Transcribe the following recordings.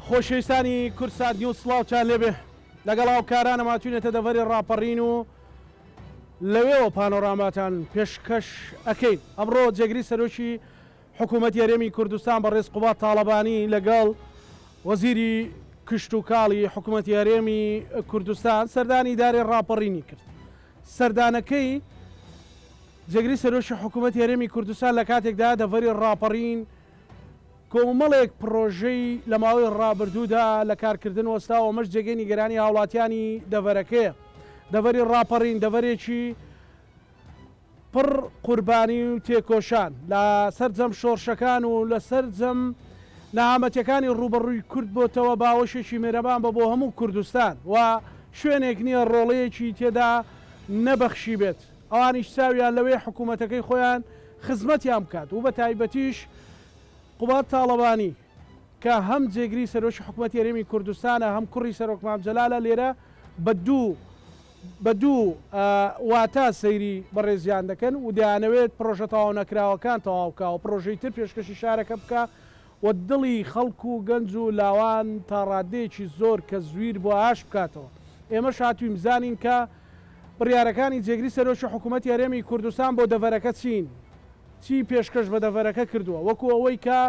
خۆشەویستانی کوردسات نیوز سڵاوتان لێبێ لەگەڵ هاوکارانم هاتوینەتە دەڤەری ڕاپەڕین و لەوێوە پانۆراماتان پێشکەش ئەکەین ئەمڕۆ جێگری سەرۆکی حکوومەتی هەرێمی کوردستان بەڕێز قوباد تاڵەبانی لەگەڵ وەزیری کشتوکاڵی حکوومەتی هەرێمی کوردستان سەردانی ئیدارەی ڕاپەڕینی کرد. سەردانەکەی جێگری سەرۆکی حکوومەتی هەرێمی کوردستان لە کاتێکدا دەڤەری ڕاپەڕین کۆمەڵێک پڕۆژەی لە ماوەی ڕابردوودا لە کارکردن وەستاوە، ئەمەش جێگەی نیگەرانی هاوڵاتیانی دەڤەرەکەیە. دەڤەری ڕاپەڕین دەڤەرێکی پڕ قوربانی و تێکۆشان لە سەرجەم شۆڕشەکان و لە سەرجەم نەهامەتیەکانی ڕووبەڕووی کورد بۆتەوە باوەشێکی مێرەبان بە بۆ هەموو کوردستان و شوێنێک نییە ڕۆڵەیەکی تێدا نەبەخشیبێت ئەوانیش چاویان لەوەیە حکوومەتەکەی خۆیان خزمەتیان بکات و بە تایبەتیش قوباد تاڵەبانی کە هەم جێگری سەرۆکی حکومەتی هەرێمی کوردستانە هەم کوڕی سەرۆک مام جەلالە لێرە بە دوو بە دوو واتا سەیری بەڕێزیان دەکەن و دەیانەوێت پڕۆژە تەواونەکراوەکان تەواو بکا و پڕۆژەی تر پێشکەشی شارەکە بکا و دڵی خەڵک و گەنج و لاوان تا ڕادەیەکی زۆر کە زویر بوە ئاش بکاتەوە. ئێمەش هاتووین بزانین کە بڕیارەکانی جێگری سەرۆکی حکوومەتی هەرێمی کوردستان بۆ دەڤەرەکە چین؟ چی پێشکەش بە دەڤەرەکە کردووە؟ وەکو ئەوەی کە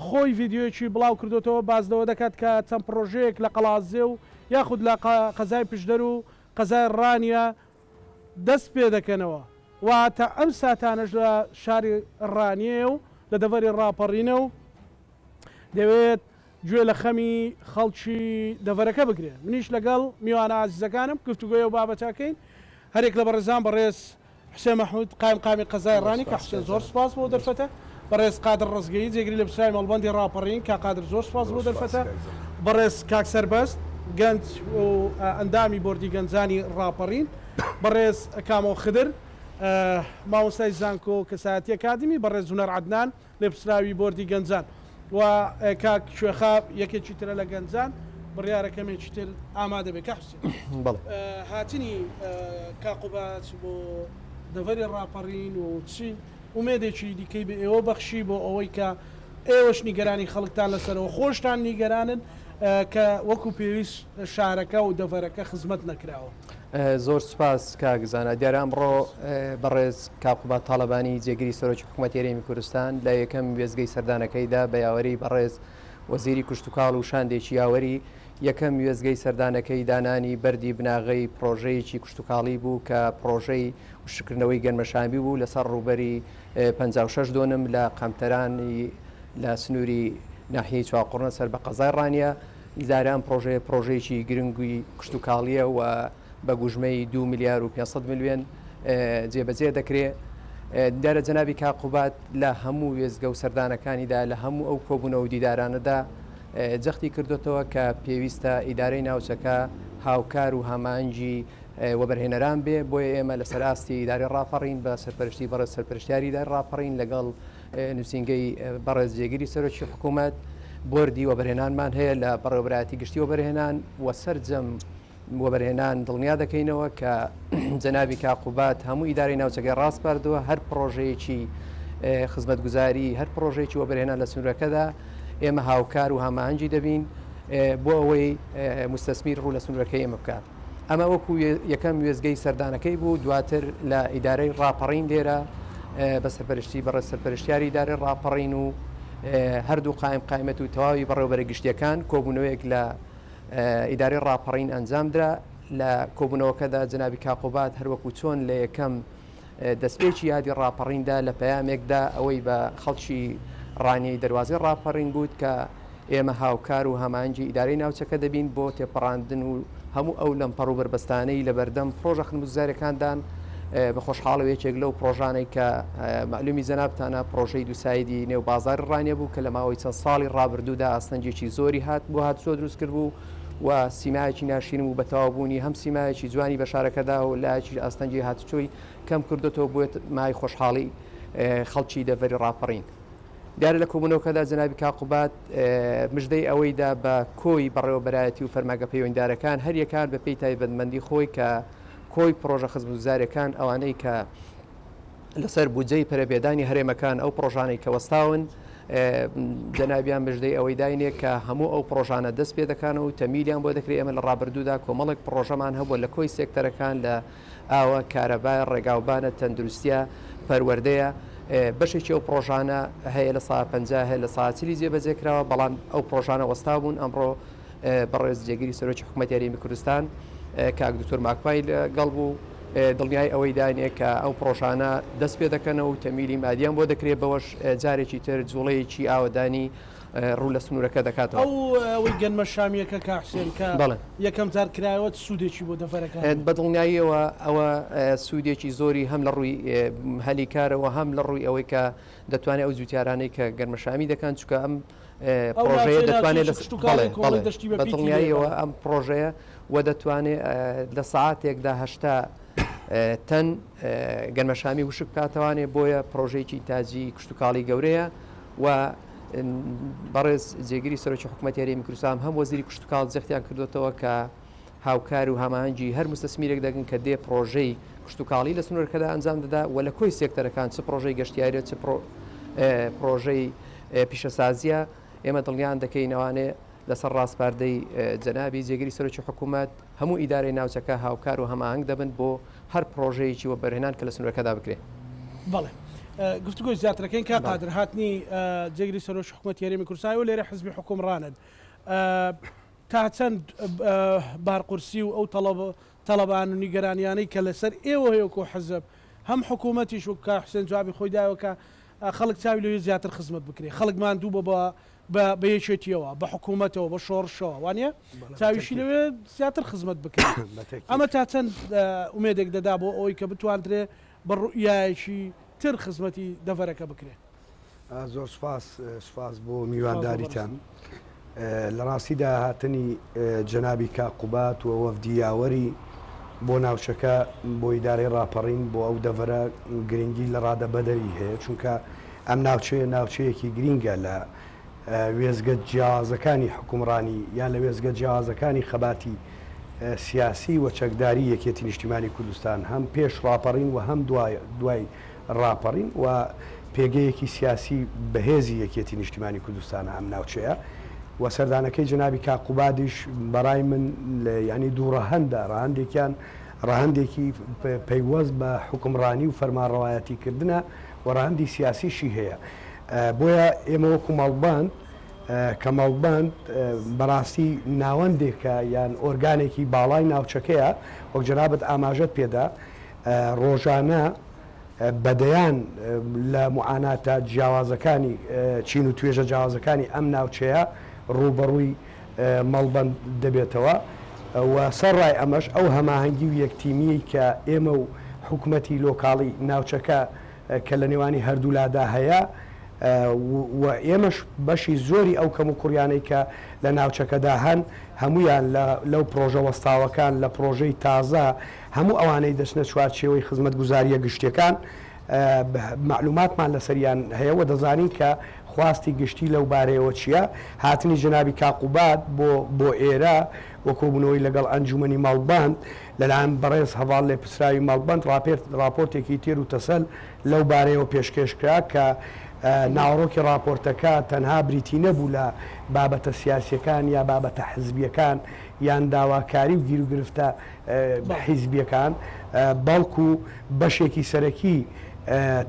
خۆی ڤیدیۆیەکی بڵاو کردۆتەوە باس لەوە دەکات کە چەند پڕۆژەیەک لە قەڵادزێ و یاخود لە قەزای پشدەر و قەزای ڕانیە دەست پێدەکەنەوە و تا ئەم ساتانەش لە شاری ڕانیەیە و لە دەڤەری ڕاپەڕینە و دەیەوێت گوێ لە خەمی خەڵکی دەڤەرەکە بگرێ. منیش لەگەڵ میوانە ئازیزەکانم گفتوگۆی ئەو بابەتە ئەکەین. هەریەک لە بەڕێزان بەڕێز حوسێن مەحمود قایمقامی قەزای ڕانی کاک حوسێن زۆر سوپاس بۆ دەرفەتە. بەڕێز قادر ڕزگەیی جێگری لێپرسراوی مەڵبەندی ڕاپەڕین کاک قادر زۆر سوپاس بۆ دەرفەتە. بەڕێز کاک سەربەست گەنج و ئەندامی بۆردی گەنجانی ڕاپەڕین. بەڕێز کامۆ خدر مامۆستای زانکۆ و کەسایەتی ئەکادیمی. بەڕێز هونەر عەدنان لێپرسراوی بۆردی گەنجان و کاک کوێخا یەکێکی ترە لە گەنجان بڕیارە کەمێکی تر ئامادە بێ. کاک حوسێن بەڵێ. هاتنی کاک قوباد بۆ دەڤەری ڕاپەڕین و چی ئومێدێکی دیکەی بە ئێوە بەخشی بۆ ئەوەی کە ئێوەش نیگەرانی خەڵکتان لەسەرەوە خۆشتان نیگەرانن کە وەکو پێویست شارەکە و دەڤەرەکە خزمەت نەکراوە؟ زۆر سوپاس کاک زانا. دیارە ئەمڕۆ بەڕێز کاک قوباد تاڵەبانی جێگری سەرۆکی حکوومەتی هەرێمی کوردستان لە یەکەم وێستگەی سەردانەکەیدا بە یاوەری بەڕێز وەزیری کشتوکاڵ و شاندێکی یاوەری یەکەم وێستگەی سەردانەکەی دانانی بەردی بناغەی پڕۆژەیەکی کشتوکاڵی بوو کە پڕۆژەی وشککردنەوەی گەنمەشامی بوو لەسەر ڕووبەری 56 دۆنم لە قەمتەرانی لە سنووری ناحیەی چوارقوڕنە سەر بە قەزای ڕانیە. دیارە ئەم پڕۆژەیە پڕۆژەیەکی گرنگی کشتوکاڵییە و بە گوژمەی 2 ملیار و 500 ملیۆن جێبەجێ دەکرێ. دیارە جەنابی کاک قوباد لە هەموو وێستگە و سەردانەکانیدا لە هەموو ئەو کۆبوونەوە و دیدارانەدا جەختی کردوتەوە کە پێویستە ئیدارەی ناوچەکە هاوکار و هەماهەنگی وەبەرهێنەران بێ، بۆیە ئێمە لەسەر ئاستی ئیدارەی ڕاپەڕین بە سەرپەرشتی بەڕێز سەرپەرشتیاری ئیدارەی ڕاپەڕین لەگەڵ نووسینگەی بەڕێز جێگری سەرۆکی حکوومەت، بۆردی وەبەرهێنانمان هەیە لە بەڕێوەبەرایەتی گشتی وەبەرهێنان و سەرجەم وەبەرهێنان دڵنیا دەکەینەوە کە جەنابی کاک قوباد هەموو ئیدارەی ناوچەکەی ڕاسپاردووە هەر پڕۆژەیەکی خزمەتگوزاری هەر پڕۆژەیەکی وەبەرهێنان لە سنوورەکەدا ئێمە هاوکار و هەماهەنگی دەبین بۆ ئەوەی موستەسمیر ڕوو لە سنوورەکەی ئێمە بکات. ئەمە وەکو یەکەم وێستگەی سەردانەکەی بوو، دواتر لە ئیدارەی ڕاپەڕین لێرە بە سەرپەرشتی بەڕێز سەرپەرشتیاری ئیدارەی ڕاپەڕین و هەردوو قایم قایمەت و تەواوی بەڕێوەبەرە گشتیەکان کۆبوونەوەیەک لە ئیدارەی ڕاپەڕین ئەنجامدرا. لە کۆبوونەوەکەدا جەنابی کاقوباد هەروەکو چۆن لە یەکەم دەستپێکی یادی ڕاپەڕیندا لە پەیامێکدا ئەوەی بە خەڵکی ڕانیەی دەروازەی ڕاپەڕین گوت کە ئێمە هاوکار و هەماهەنگی ئیدارەی ناوچەکە دەبین بۆ تێپەڕاندن و هەموو ئەو لەمپەڕ و بەربەستانەی لەبەردەم پڕۆژە خزمەتگوزاریەکاندان بە خۆشحاڵەوە یەکێک لەو پڕۆژانەی کە مەعلومی جەنابتانە پڕۆژەی دووسایدی نێو بازاڕی ڕانیە بوو کە لە ماوەی چەند ساڵی ڕابردوودا ئاستەنگێکی زۆری هات بۆ هاتوچۆ دروست کردبوو و سیمایەکی ناشرین بوو بە تەواو بوونی هەم سیمایەکی جوانی بە شارەکەدا و لایەکیش ئاستەنگی هاتوچۆی کەم کردۆتەوە بووێت مای خۆشحاڵی خەڵکی دەڤەری ڕاپەڕین. دیارە لە کۆبوونەوەکەدا جەنابی کاک قوباد مژدەی ئەوەی دا بە کۆی بەڕێوەبەرایەتی و فەرمانگە پەیوەندیدارەکان هەریەکان بە پێی تایبەتمەندی خۆی کە کۆی پڕۆژە خزمەتگوزاریەکان ئەوانەی کە لەسەر بودجەی پەرەپێدانی هەرێمەکان ئەو پڕۆژانەی کە وەستاون. جەنابیان مژدەی ئەوەی داینێ کە هەموو ئەو پڕۆژانە دەست پێ دەکەن و تەمیلیان بۆ دەکرێت ئێمە لە ڕابردوودا کۆمەڵێک پڕۆژەمان هەبووە لە کۆی سێکتەرەکان لە ئاوە، کارەبایە، ڕێگاوبانە، تەندروستیە، پەروەردەیە، بەشێکی ئەو پڕۆژانە هەیە 50% هەیە 40% ی جێبەجێ کراوە، بەڵام ئەو پڕۆژانە وەستا بوون، ئەمڕۆ بەڕێز جێگری سەرۆکی حکوومەتی هەرێمی کوردستان کاک دکتۆر ماکوای لەگەڵ بوو، دڵنیای ئەوەی داینێ کە ئەو پڕۆژانە دەست پێ دەکەنەوە و تەمیلی مادیان بۆ دەکرێت، بەوەش جارێکی تر جوڵەیەکی ئاوەدانی ڕوو لە سنوورەکە دەکاتەوە. ئەو ئەوەی گەنمە شامییەکە کاک حوسێن کە بەڵێ. یەکەم جار کرایەوە چ سوودێکی بۆ دەڤەرەکە هەبوو؟ بە دڵنیاییەوە ئەوە سوودێکی زۆری هەم لە ڕووی هەلی کارەوە هەم لە ڕووی ئەوەی کە دەتوانێت ئەو جووتیارانەی کە گەنمەشامی دەکەن چونکە ئەم ئەو پڕۆژەیە ناوچەیە دەتوانێت ناوچەیەکی لە کشتوکاڵی بەڵێ کۆمەڵی بەڵێ دەشتی بە بە پیتی لێیە دڵنیاییەوە بەڵێ. ئەم پڕۆژەیە و دەتوانێت لە سەعاتێکدا 80 تەن گەنمەشامی وشک بکاتەوانێ بۆیە پڕۆژەیەکی ئینتاجی کشتوکاڵی گەورەیە و بەڕێز جێگری سەرۆکی حکوومەتی هەرێمی کوردستان هەم وەزیری کشتوکاڵ جەختیان کردوێتەوە کە هاوکار و هەماهەنگی هەر مستەسمیرێک دەگن کە دێ پرۆژەی کشتوکاڵی لە سنوورەکەدا ئەنجام دەدا و لە کۆی سێکتەرەکان چ پرۆژەی گەشتیارە چ پرۆژەی پیشەسازیە ئێمە دڵنیان دەکەین ئەوانێ لەسەر ڕاسپاردەی جەنابی جێگری سەرۆکی حکوومەت هەموو ئیدارەی ناوچەکە هاوکار و هەماهەنگ دەبن بۆ هەر پڕۆژەیەکی وەبەرهێنان کە لە سنوورەکەدا بکرێ. بەڵێ گفتوگۆی زیاتر ئەکەین. کاک قادر هاتنی جێگری سەرۆکی حکومەتی هەرێمی کوردستان ئێوە لێرە حزبی حوکمڕانن تا چەند بارقورسی و ئەو تەڵەبان و نیگەرانیانەی کە لەسەر ئێوە هەیە وەکو حزب هەم حکوومەتیش وەک کاک حوسێن جوابی خۆی دایەوە کە خەڵک چاوی لەوێ زیاتر خزمەت بکرێ خەڵک ماندوو بۆ بە بە بە یەکێتیەوە بە حکوومەتەوە بە شۆڕشەوە وانە چاویشی لەوێ زیاتر خزمەت بکرێت ئەمە تا چەند ئومێدێک دەدا بۆ ئەوەی کە بتواندرێ بە ڕوئیایەکی تر خزمەتی دەڤەرەکە بکرێ. زۆر سوپاس سوپاس بۆ میوانداریتان. لە ڕاستیدا هاتنی جەنابی کاک قوباد و وەفدی یاوەری بۆ ناوچەکە بۆ ئیدارەی ڕاپەڕین بۆ ئەو دەڤەرە گرنگی لە ڕادە بەدەری هەیە چونکە ئەم ناوچەیە ناوچەیەکی گرینگە لە وێستگە جیاوازەکانی حوکمڕانی یان لە وێستگە جیاوازەکانی خەباتی سیاسی و چەکداری یەکێتی نیشتیمانی کوردستان هەم پێش ڕاپەڕین و هەم دوای ڕاپەڕین و پێگەیەکی سیاسی بەهێزی یەکێتی نیشتیمانی کوردستانە ئەم ناوچەیە و سەردانەکەی جەنابی کاک قوبادیش بەڕای من یانی دوو ڕەهەندە ڕەهەندێکیان ڕەهەندێکی پەیوەست بە حوکمڕانی و فەرمانڕەوایەتی کردنە و ڕەهەندی سیاسیشی هەیە بۆیە ئێمە وەکو مەڵبەند کە مەڵبەند بەڕاستی ناوەندێکە یان ئۆرگانێکی باڵای ناوچەکەیە وەک جەنابت ئاماژەت پێدا ڕۆژانە بەدەیان لە موعاناتە جیاوازەکانی چین و توێژە جیاوازەکانی ئەم ناوچەیە ڕووبەڕووی مەڵبەند دەبێتەوە و سەرڕای ئەمەش ئەو هەماهەنگی و یەکتیمیەی کە ئێمە و حکومەتی لۆکاڵی ناوچەکە کە لە نێوانی هەردوولادا هەیە و ئێمەش بەشی زۆری ئەو کەموکوڕیانەی کە لە ناوچەکەدا هەن هەموویان لە لەو پڕۆژە وەستاوەکان لە پڕۆژەی تازە هەموو ئەوانەی دەچنە چوارچێوەی خزمەتگوزارییە گشتیەکان مەعلوماتمان لەسەریان هەیە و دەزانین کە خواستی گشتی لەو بارەیەوە چییە. هاتنی جەنابی کاک قوباد بۆ بۆ ئێرە و کۆبوونەوەی لەگەڵ ئەنجوومەنی مەڵبەند لەلایەن بەڕێز هەڤاڵ لێپرسراوی مەڵبەند ڕاپۆرتێکی تێر و تەسەل لەو بارەیەوە پێشکێش کرا کە ناوەڕۆکی ڕاپۆرتەکە تەنها بریتی نەبوو لە بابەتە سیاسیەکان یا بابەتە حزبیەکان یان داواکاری و گیروگرفتە حیزبیەکان بەڵکو بەشێکی سەرەکی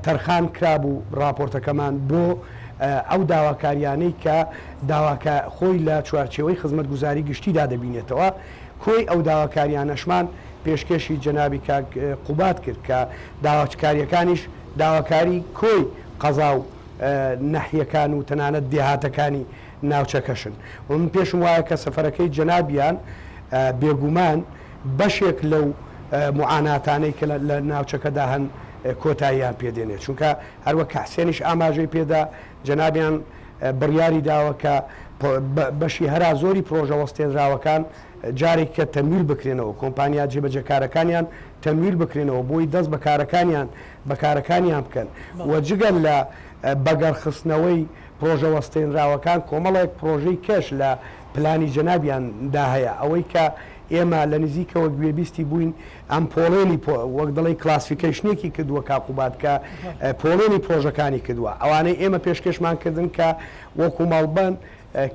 تەرخان کرابوو ڕاپۆرتەکەمان بۆ ئەو داواکاریانەی کە داواکە خۆی لە چوارچێوەی خزمەتگوزاری گشتیدا دەبینێتەوە کۆی ئەو داواکاریانەشمان پێشکێشی جەنابی کاک قوباد کرد کە داواکاریەکانیش داواکاری کۆی قەزا و نەحیەکان و تەنانەت دێهاتەکانی ناوچەکەشن و من پێشم وایە کە سەفەرەکەی جەنابیان بێگومان بەشێک لەو موعاناتانەی کە لە ناوچەکەدا هەن کۆتاییان پێ دێنێت چونکە هەروەک کە حسێنیش ئاماژەی پێدا جەنابیان بڕیاری داوە کە بەشی هەرا زۆری پرۆژە وەستێنراوەکان جارێک کە تەمویل بکرێنەوە کۆمپانیا جێبەجێکارەکانیان تەمویل بکرێنەوە بۆی دەست بە کارەکانیان بە کارەکانیان بکەن و جگە لە بەگەڕخستنەوەی پرۆژە وەستێنراوەکان کۆمەڵێک پرۆژەی کەش لە پلانی جەنابیان دا هەیە ئەوەی کە. ئێمە لە نزیکەوە گوێبیستی بووین ئەم پۆڵێنی وەک دەڵێی classification ێکی کردووە کاک قوباد کە پۆڵێنی پرۆژەکانی کردووە ئەوانەی ئێمە پێشکێشمان کردن کە وەکو مەڵبەند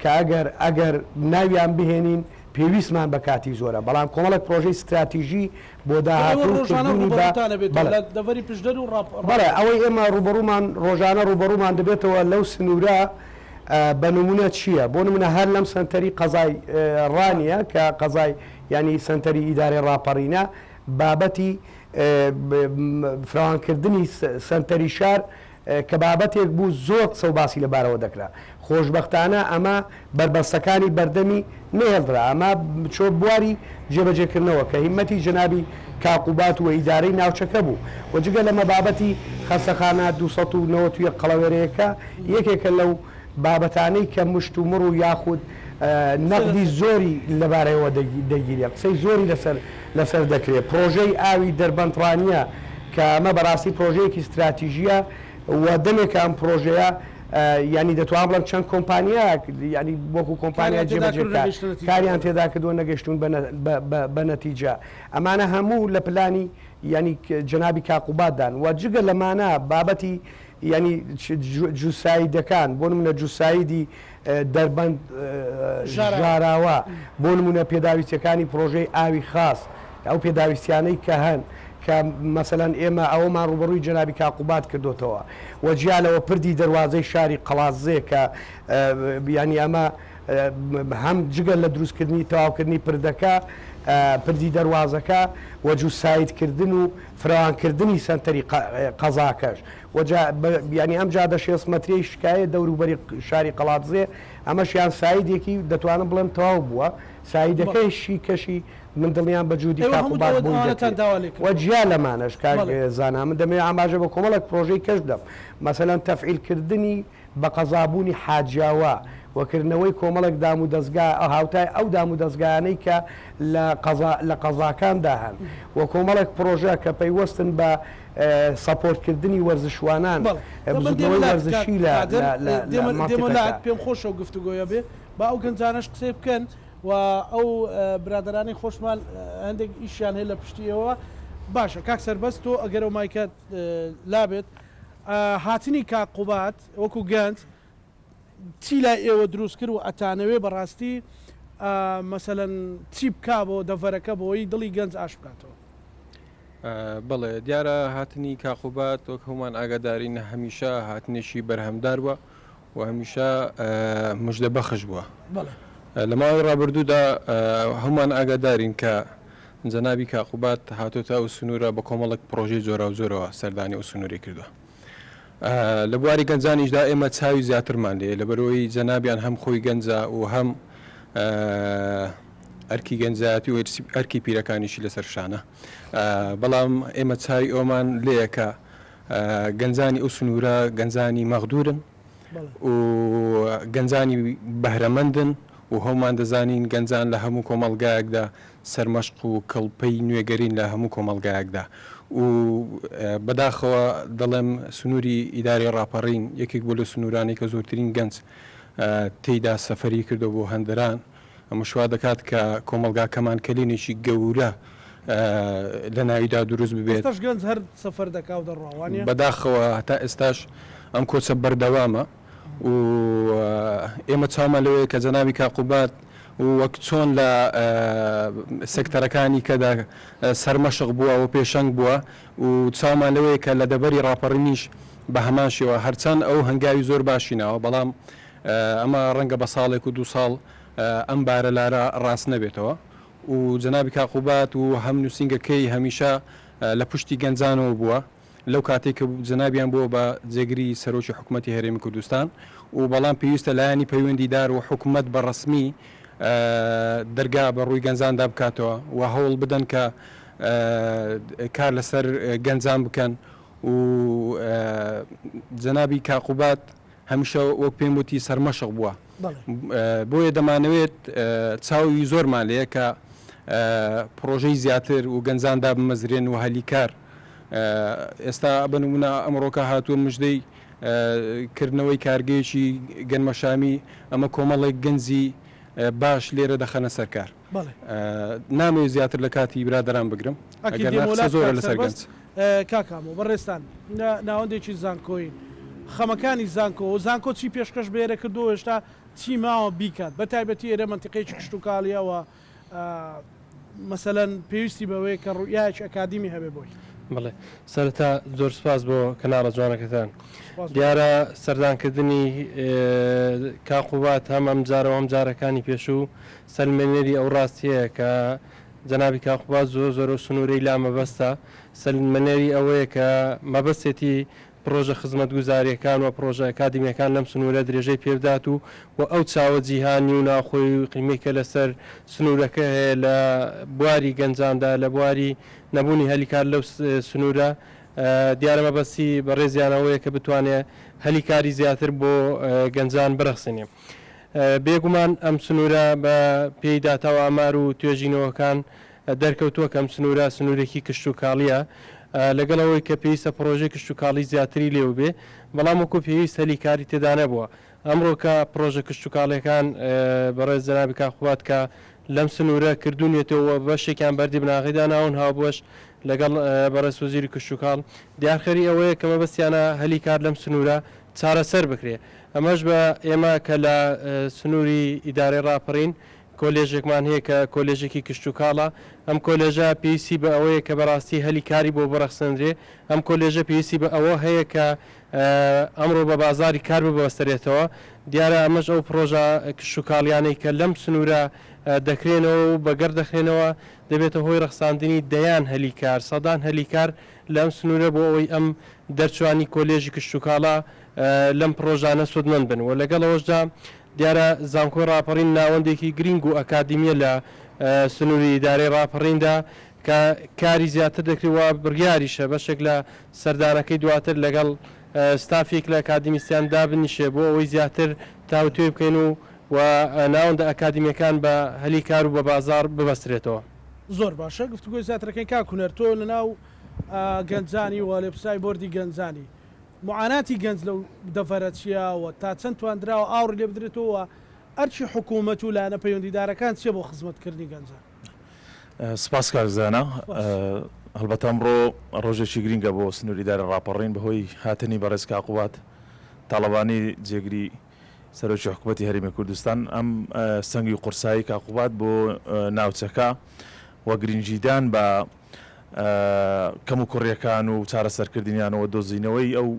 کە ئەگەر ئەگەر ناویان بهێنین پێویستمان بە کاتی زۆرە بەڵام کۆمەڵێک پرۆژەی ستراتیژی بۆ ئێوە داهاتوو ڕۆژانە کردنی بە ڕووبەڕووتان ئەبێتەوە بەڵێ. لە دەڤەری پشدەر و ڕاپ بەڵێ ڕاپەڕین. ئەوەی ئێمە ڕووبەڕوومان ڕۆژانە ڕووبەڕوومان دەبێتەوە لەو سنوورە بە نموونە چییە؟ بۆ نموونە هەر لەم سەنتەری قەزای ڕانیە کە قەزای یانی سەنتەری ئیدارەی ڕاپەڕینە بابەتی فراوانکردنی سەنتەری شار کە بابەتێک بوو زۆر قسە و باسی لەبارەوە دەکرا، خۆشبەختانە ئەمە بەربەستەکانی بەردەمی نەهێڵدرا، ئەمە چۆ بواری جێبەجێکردنەوە کە هیممەتی جەنابی کاک قوباد و ئیدارەی ناوچەکە بوو و جگە لەمە بابەتی خەستەخانە 291 قەڵەوێرەیەکە یەکێکە لەو بابەتانەی کە مشتومڕ و یاخود نەقدی زۆری لەبارەیەوە دەگیرێ، قسەی زۆری لەسەر لەسەر دەکرێ. پڕۆژەی ئاوی دەربەند ڕانیە کە ئەمە بەڕاستی پڕۆژەیەکی ستراتیژییە و دەمێکە ئەم پڕۆژەیە یانی دەتوانم بڵێم چەند کۆمپانیایەک یانی وەکو کۆمپانیای کاریان تێدا کردوون جێبەجێکار نەگەیشتنە نەتیجە. کاریان تێدا کردووە نەگەیشتوون بە بە نەتیجە. ئەمانە هەموو لە پلانی یانی جەنابی کاک قوباد دان و جگە لەمانە بابەتی یانی جوسایدەکان بۆ نمونە جوسایدی دەربەند ژاراوە بۆ نمونە پێداویستیەکانی پرۆژەی ئاوی خاس ئەو پێداویستیانەی کە هەن کە مەسەلەن ئێمە ئەوەمان ڕوبەڕووی جەنابی کاک قوباد کردۆتەوە و جیا لەوە پردی دەروازەی شاری قەڵادزێ کە یانی ئەمە هەم جگە لە دروستکردنی تەواوکردنی پردەکە پردی دەروازەکە و جوسایدکردن و فراوانکردنی سەنتەری قەزاکەش و جا یانی ئەم جادە شێست مەتریەی شکایە دەوروبەری شاری قەڵادزێ ئەمەشیان سایدێکی دەتوانم بڵێم تەواو بووە سایدەکەیشی کەشی من دڵنیام بە جوودی ئێوە کاک هەموو قوباد ئەوە بۆی ئەوانەتان دەکرێ داوا لێ و کردووە. جیا لەمانەش کاک بەڵێ. زانا من دەمەوێ ئاماژە بە کۆمەڵێک پرۆژەی کەش بدەم مەسەلەن تەفعیل کردنی بە قەزابوونی حاجیاوا و کردنەوەی کۆمەڵێک دامودەزگا هاوتای ئەو دامودەزگایانەی کە لە قەزا لە قەزاکاندا هەن و کۆمەڵێک پڕۆژە کە پەیوەستن بە support کردنی وەرزشوانان بەڵێ دە من دێمە بزوتنەوەی لات کاک وەرزشی لە قادر لە لە لە دێمە دێمە لات مەنتیقەکە. پێم خۆشە ئەو گفتوگۆیە بێ با ئەو گەنجانەش قسەی بکەن و ئەو برادەرانەی خۆشمان هەندێک ئیشیان هەیە لە پشتی ئێوە باشە کاک سەربەست تۆ ئەگەر ئەو مایکەت لابێت هاتنی کاک قوباد وەکو گەنج چی لای ئێوە دروست کرد و ئەتانەوێ بەڕاستی مەسەلەن چی بکا بۆ دەڤەرەکە بۆی دڵی گەنج ئاش بکاتەوە؟ بەڵێ دیارە هاتنی کاک قوباد وەک هەموومان ئاگادارین هەمیشە هاتنێکی بەرهەمدار بووە و هەمیشە مژدە بەخش بووە. لە ماوەی ڕابردوودا هەموومان ئاگادارین کە جەنابی کاک قوباد هاتۆتە ئەو سنوورە بە کۆمەڵێک پڕۆژەی جۆراوجۆرەوە سەردانی ئەو سنوورەی کردووە. لە بواری گەنجانیشدا ئێمە چاوی زیاترمان لێیە لەبەرئەوەی جەنابیان هەم خۆی گەنجە و هەم ئەرکی گەنجایەتی و ئەرکی پیرەکانیشی لەسەر شانە. بەڵام ئێمە چاوی ئەومان لێیە کە گەنجانی ئەو سنوورە گەنجانی مەغدورن و گەنجانی بەهرەمەندن و هەموومان دەزانین گەنجان لە هەموو کۆمەڵگایەکدا سەرمەشق و کڵپەی نوێگەرین لە هەموو کۆمەڵگایەکدا و بەداخەوە دەڵێم سنووری ئیدارەی ڕاپەڕین یەکێک بوو لەو سنوورانەی کە زۆرترین گەنج تێیدا سەفەری کردووە بۆ هەندەران، ئەمەش وا دەکات کە کۆمەڵگاکەمان کەلێنێکی گەورە لە ناویدا دروست ببێت. ئێستاش گەنج هەر سەفەر دەکا و دەڕوا وانیە؟ بەداخەوە هەتا ئێستاش ئەم کۆچە بەردەوامە و ئێمە چاومان لەوەیە کە جەنابی کاک قوباد وەک چۆن لە سێکتەرەکانی کەدا سەرمەشق بووە و پێشەنگ بووە و چاومان لەوەیە کە لە دەڤەری ڕاپەڕینیش بە هەمان شێوە هەرچەند ئەو هەنگاوی زۆر باشی ناوە بەڵام ئەمە ڕەنگە بە ساڵێک و دوو ساڵ ئەم بارە لارە ڕاست نەبێتەوە و جەنابی کاک قوباد و هەم نووسینگەکەی هەمیشە لە پشتی گەنجانەوە بووە لەو کاتەی کە جەنابیان بووە بە جێگری سەرۆکی حکومەتی هەرێمی کوردستان و بەڵام پێویستە لایەنی پەیوەندیدار و حکومەت بە ڕەسمی دەرگا بە ڕووی گەنجاندا بکاتەوە و هەوڵ بدەن کە کار لەسەر گەنجان بکەن و جەنابی کاک قوباد هەمیشە وەک پێم وتی سەرمەشق بووە بۆیە دەمانەوێت چاوی زۆرمان لێیە کە پڕۆژەی زیاتر و گەنجان دابمەزرێن و هەلی کار ئێستا بە نمونە ئەمڕۆکە هاتووە مژدەی کردنەوەی کارگەیەکی گەنمەشامی ئەمە کۆمەڵێک گەنجی باش لێرە دەخەنە سەر کار. نامەوێت زیاتر لە کاتی برادەران بگرم ئەگەر نا قسە زۆرە لەسەر گەنج. کاک هامۆ بەڕێزتان ناوەندێکی زانکۆین خەمەکانی زانکۆ و زانکۆ چی پێشکەش بە ئێرە کردووە هێشتا چی ماوە بیکات بە تایبەتی ئێرە مەنتیقەیەکی کشتوکاڵیە و مەسەلەن پێویستی بەوەیە کە ڕوئیایەکی ئەکادیمی هەبێ بۆی. بەڵێ سەرەتا زۆر سوپاس بۆ کەناڵە جوانەکەتان. دیارە سەردانکردنی کاک قوباد هەم ئەمجارە و هەم جارەکانی پێشوو سەلمێنەری ئەو ڕاستیەیە کە جەنابی کاک قوباد زۆر زۆر ئەو سنوورەی لا مەبەستە، سەلمێنەری ئەوەیە کە مەبەستێتی پڕۆژە خزمەتگوزارییەکان و پڕۆژە ئەکادیمییەکان لەم سنوورە درێژەی پێبدات و و ئەو چاوە جیهانی و ناوخۆیی و ئیقلیمیەی کە لەسەر سنوورەکە هەیە لە بواری گەنجاندا لە بواری نەبوونی هەلی کار لەو سنوورە دیارە مەبەستی بەڕێزیان ئەوەیە کە بتوانێ هەلی کاری زیاتر بۆ گەنجان برەخسێنێ. بێگومان ئەم سنوورە بە پێی داتا و ئامار و توێژینەوەکان دەرکەوتووە کە ئەم سنوورە سنوورێکی کشتوکاڵییە، لەگەڵ ئەوەی کە پێویستە پڕۆژەی کشتوکاڵی زیاتری لێوە بێ، بەڵام وەکو پێویست هەلی کاری تێدا نەبووە. ئەمڕۆ کە پڕۆژە کشتوکاڵییەکان بەڕێز جەنابی کاک قوباد کە لەم سنوورە کردوونیەتەوە و بەشێکیان بەردی بناغەی داناون هاوبەش لەگەڵ بەڕێز وەزیری کشتوکاڵ، دیارخەری ئەوەیە کە مەبەستیانە هەلی کار لەم سنوورە چارەسەر بکرێ. ئەمەش بە ئێمە کە لە سنووری ئیدارەی ڕاپەڕین کۆلێژێکمان هەیە کە کۆلێژێکی کشتوکاڵە، ئەم کۆلێژە پێویستی بە ئەوەیە کە بەڕاستی هەلی کاری بۆ بڕەخسێنرێ، ئەم کۆلێژە پێویستی بە ئەوە هەیە کە ئەمڕۆ بە بازاڕی کار ببەسترێتەوە، دیارە ئەمەش ئەو پڕۆژە کشتوکاڵیانەی کە لەم سنوورە دەکرێنەوە و بەگەڕ دەخرێنەوە دەبێتە هۆی ڕەخساندنی دەیان هەلی کار، سەدان هەلی کار لەم سنوورە بۆ ئەوەی ئەم دەرچووانی کۆلێژی کشتوکاڵە لەم پڕۆژانە سوودمەند بن و لەگەڵ ئەوەشدا دیارە زانکۆی ڕاپەڕین ناوەندێکی گرینگ و ئەکادیمیە لە سنووری ئیدارەی ڕاپەڕیندا کە کاری زیاتر دەکرێت و بڕیاریشە بەشێک لە سەردانەکەی دواتر لەگەڵ ستافێک لە ئەکادیمیستیان دابنیشێ بۆ ئەوەی زیاتر تاوتوێ بکەین و و ناوەندە ئەکادیمیەکان بە هەلی کار و بە بازاڕ ببەسترێتەوە. زۆر باشە گفتوگۆی زیاترەکەین کاک هونەر تۆ لەناو گەنجانی و لێپرسراوی بۆردی گەنجانی موعاناتی گەنج لەو دەڤەرە چیە و تا چەند تواندراوە ئاوڕی لێ بدرێتەوە و ئەرکی حکوومەت و لایەنە پەیوەندیدارەکان چیە بۆ خزمەتکردنی گەنجان؟ سپاس کاک زانا. هەڵبەتە ئەمڕۆ ڕۆژێکی گرینگە بۆ سنووری ئیدارەی ڕاپەڕین بەهۆی هاتنی بەڕێز کاک قوباد تاڵەبانی جێگری سەرۆکی حکوومەتی هەرێمی کوردستان. ئەم سەنگی قورسایی کاک قوباد بۆ ناوچەکە و گرینگیدان بە کەموکوڕییەکان و چارەسەرکردنیان و دۆزینەوەی ئەو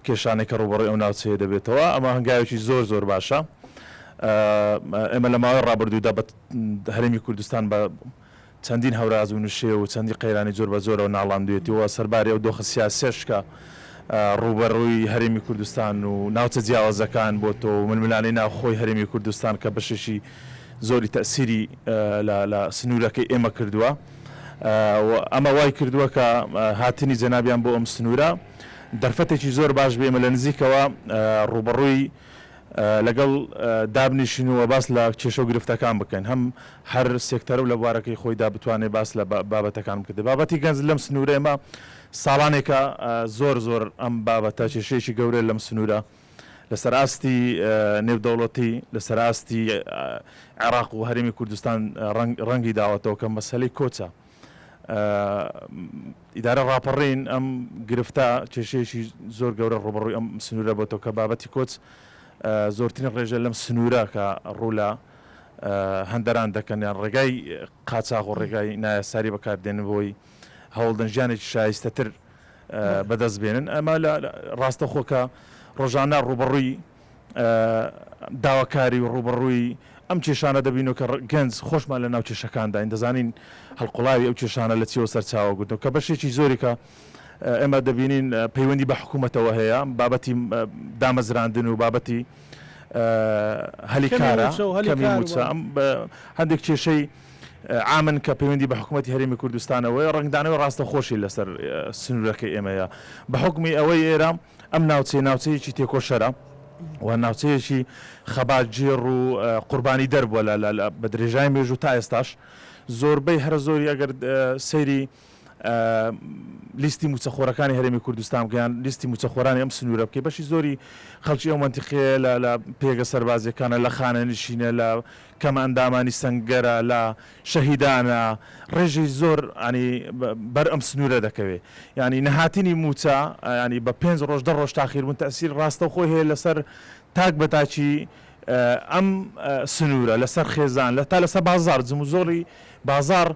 کێشانەی کە ڕووبەڕووی ئەو ناوچەیە دەبێتەوە، ئەمە هەنگاوێکی زۆر زۆر باشە. ئێمە لە ماوەی ڕابردوودا بە هەرێمی کوردستان بە چەندین هەوراز و نشێو و چەندین قەیرانی جۆر بە جۆرەوە ناڵاندوێتی و سەرباری ئەو دۆخە سیاسیەش کە ڕووبەڕووی هەرێمی کوردستان و ناوچە جیاوازەکان بۆتەوە و ململانێی ناوخۆی هەرێمی کوردستان کە بەشێکی زۆری تەئسیری لە سنوورەکەی ئێمە کردووە و ئەمە وای کردووە کە هاتنی جەنابیان بۆ ئەم سنوورە دەرفەتێکی زۆر باش بێ ئێمە لە نزیکەوە ڕووبەڕووی لەگەڵ دابنیشین و باس لە کێشە و گرفتەکان بکەین هەم هەر سێکتەرە و لە بوارەکەی خۆیدا بتوانێت باس لە بابەتەکان بکرێت بابەتی گەنج لەم سنوورە ئێمە ساڵانێکە زۆر زۆر ئەم بابەتە کێشەیەکی گەورە لەم سنوورە لەسەر ئاستی نێودەوڵەتی، لەسەر ئاستی عێراق و هەرێمی کوردستان ڕەنگی داوەتەوە کە مەسەلەی کۆچە. ئیدارە ڕاپەڕین ئەم گرفتە کێشەیەکی زۆر گەورە ڕووبەڕووی ئەم سنوورە بۆتەوە کە بابەتی کۆچ زۆرترین ڕێژە لەم سنوورە کە ڕوو لە هەندەران دەکەن یان ڕێگای قاچاغ و ڕێگای نایاساری بەکاردێنن بۆی هەوڵدەن ژیانێکی شایستەتر بەدەست بێنن ئەمە لە ڕاستەخۆ کە ڕۆژانە ڕووبەڕووی داواکاری و ڕووبەڕووی ئەم کێشانە دەبین و کە گەنج خۆشمان لە ناو کێشەکانداین دەزانین هەڵقوڵاوی ئەو کێشانە لە چیەوە سەرچاوە گرتووە کە بەشێکی زۆری کە ئێمە دەبینین پەیوەندی بە حکوومەتەوە هەیە بابەتی دامەزراندن و بابەتی هەلی کارە کەمی مووچە ئەم هەندێک کێشەی عامن کە پەیوەندی بە حکومەتی هەرێمی کوردستانەوەیە، ڕەنگدانەوەی ڕاستەوخۆشی لەسەر سنوورەکەی ئێمەیە. بە حوکمی ئەوەی ئێرە ئەم ناوچەیە ناوچەیەکی تێکۆشەرە و ناوچەیەکی خەباتگێڕ و قوربانیدەر بووە لە بە درێژای مێژوو تا ئێستاش زۆربەی هەرە زۆری ئەگەر سەیری. لیستی مووچەخۆرەکانی هەرێمی کوردستان بکەی یان لیستی مووچەخۆرانی ئەم سنوورە بکەی بەشی زۆری خەڵکی ئەو مەنتیقەیە لە لە پێگە سەربازیەکانە لە خانەنشینە لە کەمئەندامانی سەنگەرە لە شەهیدانە ڕێژەی زۆر ینی بەر ئەم سنوورە دەکەوێ ینی نەهاتنی مووچە ینی بە پێنج ڕۆژ دە ڕۆژ تاخیر بوون تەئسیر ڕاستەوخۆی هەیە لەسەر تاک بە تاکی ئەم سنوورە لەسەر خێزان لە تا لەسەر بازاڕ جموجۆڵی بازاڕ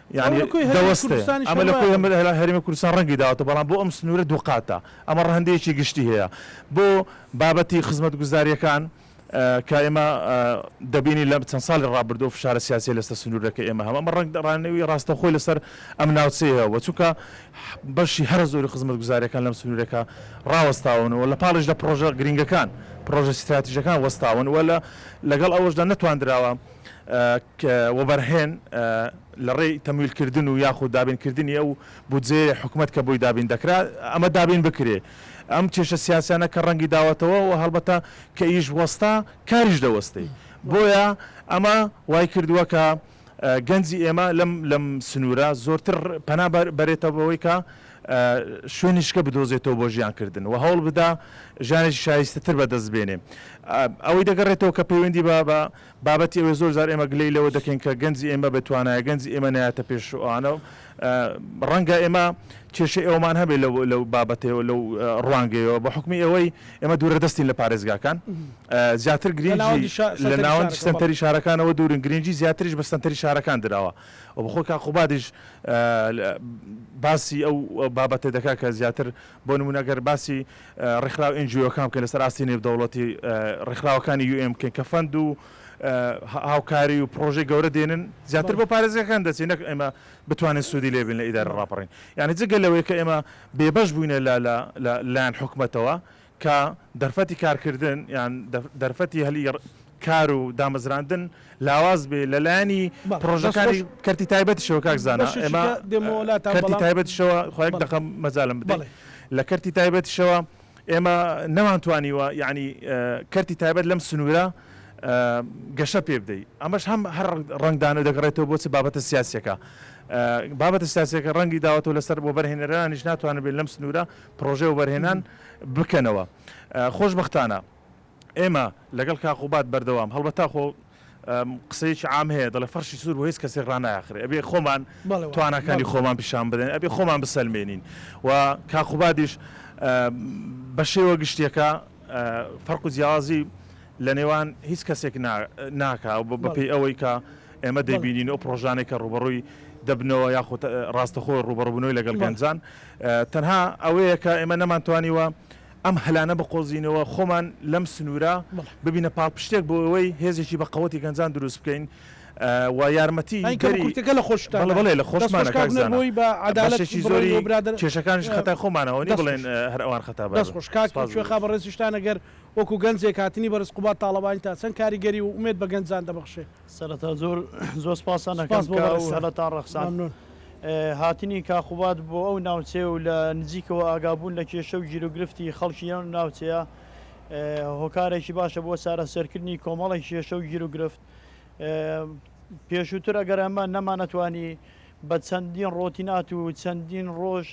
ئەمە یانی لە کۆی هەرێمی دەوەستێ کوردستانیش ئەمە هەر لە کۆی وایە. هەرێمی کوردستان ڕەنگی داوەتەوە بەڵام بۆ ئەم سنوورە دووقاتە ئەمە ڕەهەندەیەکی گشتی هەیە بۆ بابەتی خزمەتگوزارییەکان کە ئێمە دەبینین لە چەند ساڵی ڕابردوو ئەو فشارە سیاسیە لەسەر سنوورەکە ئێمە هەم ئەمە ڕەنگ ڕانەوی ڕاستەوخۆی لەسەر ئەم ناوچەیە هەبووە چونکە بەشی هەرە زۆری خزمەتگوزارییەکان لەم سنوورەکە ڕاوەستاون و لە پاڵیش لە پڕۆژە گرینگەکان پڕۆژە ستراتیژەکان وەستاون و لە لەگەڵ ئەوەشدا نەتواندراوە وەبەرهێن لە ڕێی تەمویلکردن و یاخود دابینکردنی ئەو بودجەیەی حکومەت کە بۆی دابین دەکرا ئەمە دابین بکرێ. ئەم کێشە سیاسیانە کە ڕەنگی داوەتەوە و هەڵبەتە کە ئیش وەستا کاریش دەوەستێ. بۆیە ئەمە وای کردووە کە گەنجی ئێمە لەم لەم سنوورە زۆرتر پەنا بەرێتە بەوەی کە شوێنیشکە بدۆزێتەوە بۆ ژیان کردن و هەوڵ بدا ژیانێکی شایستەتر بەدەست بێنێ. ئەوەی دەگەڕێتەوە کە پەیوەندی بە بە بابەتی ئەوەی زۆر جار ئێمە گلەی لەوە دەکەین کە گەنجی ئێمە بێ توانایە، گەنجی ئێمە نایەتە پێش ئەوانە، ڕەنگە ئێمە کێشەی ئەوەمان هەبێت لەو لەو بابەتەوە لەو ڕوانگەیەوە بە حوکمی ئەوەی ئێمە دوورە دەستین لە پارێزگاکان زیاتر گرینگی لە ناوەندی سەنتەری شارەکانەوە دوورن گرینگی زیاتریش بە سەنتەری شارەکان دراوە و بەخۆی کاک قوبادیش باسی ئەو بابەتە دەکات کە زیاتر بۆ نموونە گەر باسی ڕێکخراو NGO کان بکەین لەسەر ئاستی نێودەوڵەتی ڕێکخراوەکانی UN بکەین کە fund و هاوکاری و پڕۆژەی گەورە دێنن زیاتر بۆ پارێزگاکان دەچێت نەک ئێمە بتوانین سوودی لێ بین لە ئیدارە ڕاپەڕین یعنی جگە لەوەی کە ئێمە بێبەش بووینە لە لە لە لایەن حکومەتەوە کە دەرفەتی کارکردن یان دەرفەتی هەلی کار و دامەزراندن لاواز بێ لە لایەنی پڕۆژەکانی کەرتی تایبەتیشەوە کاک زانا ئێمە کەرتی تایبەتیشەوە خوا یەک دەقە مەجالم بدەی لە کەرتی تایبەتیشەوە ئێمە نەمانتوانیوە یعنی کەرتی تایبەت لەم سنوورە گەشە پێ بدەی ئەمەش هەم هەر ڕەنگدانەوە دەگەڕێتەوە بۆ چ بابەتە سیاسیەکە بابەتە سیاسیەکە ڕەنگی داوەتەوە لەسەر وەبەرهێنەرانیش ناتوانن بێن لەم سنوورە پڕۆژەی وەبەرهێنان بکەنەوە خۆشبەختانە ئێمە لەگەڵ کاک قوباد بەردەوام هەڵبەتە خۆ قسەیەکی عام هەیە دەڵێ فەرشی سوور بۆ هیچ کەسێک ڕاناخرێ ئەبێ خۆمان تواناکانی خۆمان پیشان بدەین ئەبێ خۆمان بسەلمێنین و کاک قوبادیش بە شێوە گشتیەکە فەرق و جیاوازی لە نێوان هیچ کەسێک ناکا بەپێی ئەوەی کە ئێمە دەیبینین ئەو پرۆژانەی کە ڕوبەڕووی دەبنەوە یاخود ڕاستەخۆ ڕوبەڕبوونەوەی لەگەڵ گەنجان تەنها ئەوەیە کە ئێمە نەمانتوانیوە ئەم هەلانە بقۆزینەوە، خۆمان لەم سنوورە ببینە پاڵپشتێک بۆ ئەوەی هێزێکی بە قەوەتی گەنجان دروست بکەین و یارمەتی دەری بەڵێ بەڵێ لە خۆشمانە کاک زانا بەشێکی زۆری کێشەکانیش خەتای خۆمانە ئەوە نیە بڵێن هەر ئەوان خەتابار دەست خۆش کاک کوێخا بەڕێزیشتان ئەگەر وەکو گەنجێک هاتنی بەڕێز قوباد تاڵەبانی تا چەند کاریگەری و ئومێد بە گەنجان دەبەخشێ؟ سەرەتا زۆر زۆر سپاستان ئەکەم کە ئەو هەلەتان ڕەخساند. هاتنی کاک قوباد بۆ ئەو ناوچەیە و لە نزیکەوە ئاگابوون لە کێشە و گیروگرفتی خەڵکی ئەو ناوچەیە هۆکارێکی باشە بۆ چارەسەرکردنی کۆمەڵێک کێشە و گیروگرفت. پێشووتر ئەگەر ئەمە نەمانەتوانی بە چەندین ڕۆتینات و چەندین ڕۆژ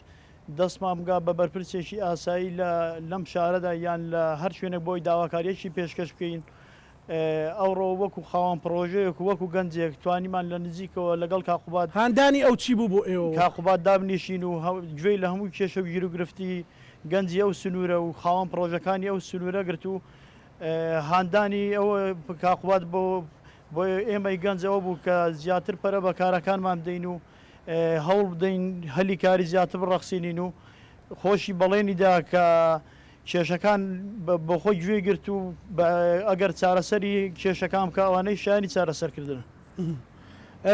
دەستمان بگا بە بەرپرسێکی ئاسایی لە لەم شارەدا یان لە هەر شوێنێک بۆی داواکارییەکی پێشکەش بکەین ئەوڕۆ وەکو خاوەن پڕۆژەیەک و وەکو گەنجێک توانیمان لە نزیکەوە لەگەڵ کاک قوباد هاندانی ئەو چی بوو بۆ ئێوە؟ کاک قوباد دابنیشین و گوێی لە هەموو کێشە و گیروگرفتی گەنجی ئەو سنوورە و خاوەن پڕۆژەکانی ئەو سنوورە گرت و هاندانی ئەو کاک قوباد بۆ بۆ ئێمەی گەنج ئەوە بوو کە زیاتر پەرە بە کارەکانمان بدەین و هەوڵ بدەین هەلی کاری زیاتر بڕەخسینین و خۆشی بەڵێنی دا کە کێشەکان بۆخۆی گوێی گرت و ئەگەر چارەسەری کێشەکان بکا ئەوانەی شایانی چارەسەرکردنن.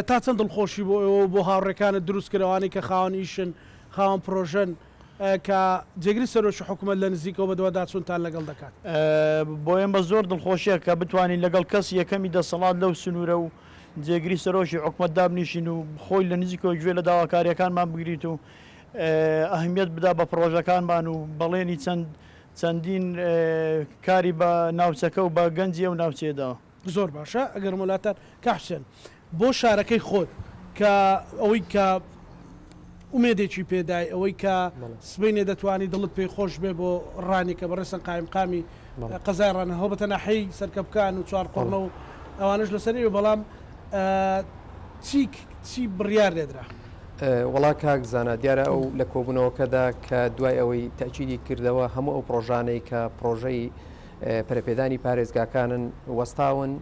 تا چەند دڵخۆشی بۆ ئێوە و بۆ هاوڕێکانت دروست کرد ئەوانەی کە خاوەن ئیشن، خاوەن پرۆژەن کە جێگری سەرۆکی حکومەت لە نزیکەوە بەدواداچوونتان لەگەڵ دەکات؟ بۆ ئێمە زۆر دڵخۆشیە کە بتوانین لەگەڵ کەسی یەکەمی دەسەڵات لەو سنوورە و جێگری سەرۆکی حکومەت دابنیشین و خۆی لە نزیکەوە گوێ لە داواکارییەکانمان بگریت و ئەهمیەت بدا بە پڕۆژەکانمان و بەڵێنی چەند چەندین کاری بە ناوچەکە و بە گەنجی ئەو ناوچەیە داوە. زۆر باشە ئەگەر مۆلاتان کاک حوسێن بۆ شارەکەی خۆت کە ئەوەی کە. ئومێدێکی پێدای ئەوەی کە سبەینێ دەتوانی دڵت پێی خۆش بێ بۆ ڕانی کە بەڕێزتان قایمقامی قەزای ڕانە هەڵبەتە ناحیەی سەرکەپکان و چوارقوڕنە و ئەوانەش لەسەر ئێوە بەڵام چی چی بڕیار لێدرا؟ وەڵا کاک زانا دیارە ئەو لە کۆبوونەوەکەدا کە دوای ئەوەی تەئکیدی کردەوە هەموو ئەو پڕۆژانەی کە پڕۆژەی پەرەپێدانی پارێزگاکانن وەستاون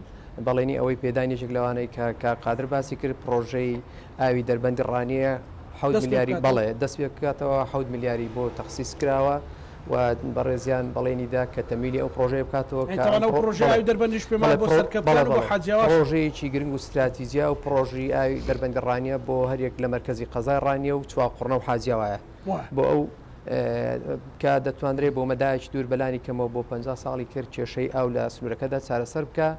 بەڵێنی ئەوەی پێدان یەکێک لەوانەی کە کاک قادر باسی کرد پڕۆژەی ئاوی دەربەندی ڕانیە حەوت ملیاری بەڵێ دەست پێ بکاتەوە حەوت ملیاری بۆ تەخسیس کراوە و بەڕێزیان بەڵێنی دا کە تەمویلی ئەو پڕۆژەیە بکاتەوە کە ئەو پڕۆژەی ئاوی دەربەندیش پێمان بۆ سەرکەپکان و بۆ حاجیاواش. پڕۆژەیەکی گرنگ و ستراتیجیە ئەو پڕۆژی ئاوی دەربەندی ڕانیە بۆ هەریەک لە مەرکەزی قەزای ڕانیە و چواقوڕنە و حاجیاوایە بۆ ئەو کە دەتوانرێت بۆ مەدایەکی دوور بەلانی کەمەوە بۆ 50 ساڵی کرد کێشەی ئاو لە سنوورەکەدا چارەسەر بکە.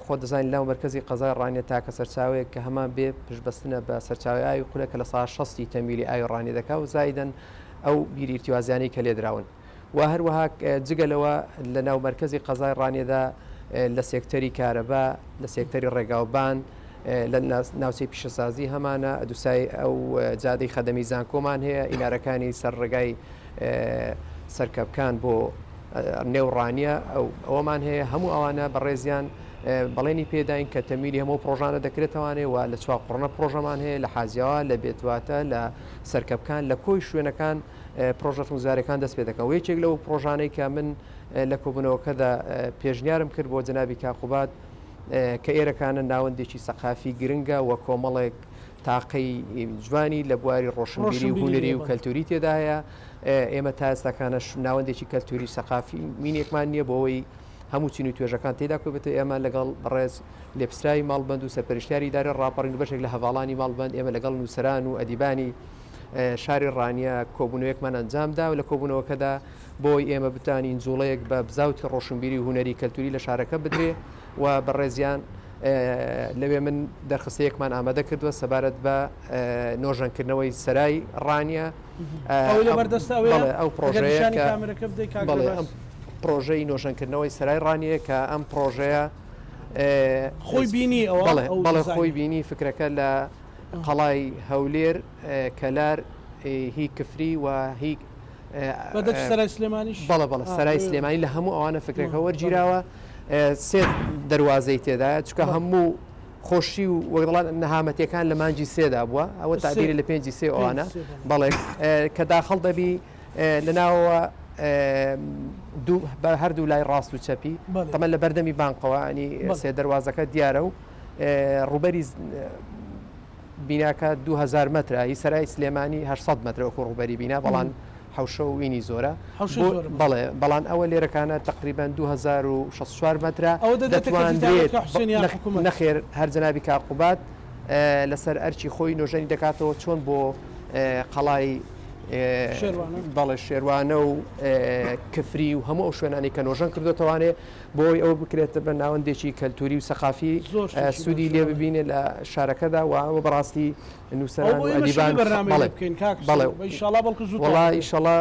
خۆت دەزانین لەناو مەرکەزی قەزای ڕانیە تاکە سەرچاوەیەک کە هەمان بێ پشتبەستنە بە سەرچاوەی ئاوی قولە کە لە سا شەستی تەمویلی ئاوی ڕانیە دەکا و زایدەن ئەو بیری ئیرتیوازیانەی کە لێدراون و هەروەها جگە لەوە لە ناو مەرکەزی قەزای ڕانیەدا لە سێکتەری کارەبا لە سێکتەری ڕێگاوبان لە ناوچەی پیشەسازی هەمانە دوسای ئەو جادەی خەدەمی زانکۆمان هەیە ئینارەکانی سەر ڕێگای سەرکەپکان بۆ نێو ڕانیە ئەوەمان هەیە هەموو ئەوانە بەڕێزیان بەڵێنی پێداین کە تەمیلی هەموو پرۆژانە دەکرێتوانێ و لە چواقوڕنە پرۆژەمان هەیە لە حاجیاوە لە بێتواتە لە سەرکەپکان لە کۆی شوێنەکان پرۆژە خزمەتگوزاریەکان دەست پێ دەکەن و یەکێک لەو پرۆژانەی کە من لە کۆبوونەوەکەدا پێشنیارم کرد بۆ جەنابی کاقوبات کە ئێرەکانە ناوەندێکی سەقافی گرنگە و کۆمەڵێک تاقەی جوانی لە بواری ڕۆشنبیری و هونەری و کەلتوری تێدا هەیە ئێمە تا ئێستاکانەش ناوەندێکی کەلتوری سەقافی مینێکمان نییە بۆ ئەوەی هەموو چین و توێژەکان تێدا کۆبێتەوە ئێمە لەگەڵ بەڕێز لێپرسراوی ماڵبەند و سەرپەرشتیاری ئیدارەی ڕاپەڕین و بەشێک لە هەڤاڵانی ماڵبەند ئێمە لەگەڵ نووسەران و ئەدیبانی شاری ڕانیە کۆبوونەوەیەکمان ئەنجامدا و لە کۆبوونەوەکەدا بۆی ئێمە بتانین جوڵەیەک بە بزاوتی ڕۆشنبیری و هونەری کەلتوری لە شارەکە بدرێ و بەڕێزیان لەوێ من دەرخستەیەکمان ئامادە کردووە سەبارەت بە نۆژەنکردنەوەی سەرای ڕانیە ئەوەی لەبەردەستە ئەوەیە بەڵێ ئەو ئەگەر پڕۆژەیە نیشانی کە کامێرەکە بدەی کاک بەڵێ ڕێباز. ئەم پڕۆژەی نۆژەنکردنەوەی سەرای ڕانیە کە ئەم پڕۆژەیە خۆی بینی ئەوە بەڵێ ئەو بەڵێ دیزاینە. خۆی بینی فکرەکە لە قەڵای هەولێر کەلار هی کفری و هی بە دەست سەرای سلێمانیش بەڵێ بەڵێ آه، سەرای لەوێ. سلێمانی لە هەموو ئەوانە فکرەکە بەڵێ. وەرگیراوە سێ دەروازەی تێدایە چونکە بەڵێ. هەموو خۆشی و وەک دەڵێن نەهامەتیەکان لە مانگی سێدا بووە ئەوە سێ. تەعبیرە لە پێنجی سێ پێنج ئەوانە سێ بەڵێ. بەڵێ کە داخڵ دەبی لە ناوەوە دوو بە هەردوو لای ڕاست و چەپی بەڵێ. تەمەن لە بەردەمی بانقەوە ینی بەڵێ. سێ دەروازەکە دیارە و ڕووبەری بیناکە 2000 مەترە هی سەرای سلێمانی 800 مەترە وەکو ڕووبەری بینا بەڵام حەوشە و وینی زۆرە حەوشەی بۆ زۆرە بەڵێ. بەڵێ بەڵام ئەوە لێرەکانە تەقریبەن 2064 مەترە ئەوە دەدرێتە کەسی تایبەت دەتواندرێت کە حوسێن یان حکوومەت؟ نەخێر هەر جەنابی کاک قوباد لەسەر ئەرکی خۆی نۆژەنی دەکاتەوە چۆن بۆ قەڵای شێروانە. بەڵێ شێروانە و کفری و هەموو ئەو شوێنانەی کە نۆژەن کردۆتەوانێ بۆی ئەوە بکرێت بە ناوەندێکی کەلتوری و سەقافی زۆر شتێکی سوودی باشە لێ بەڵێ. ببینێ لە شارەکەدا و ئەوە بەڕاستی ئەوە نووسەران بۆ و ئێمەش ئەدیبان ئەبێ بەرنامەی بەڵێ لێ بکەین کاک بەڵێ حوسێن ئیشاڵا بەڵکو زوو وەڵا تەواو دەبێ. ئیشەڵا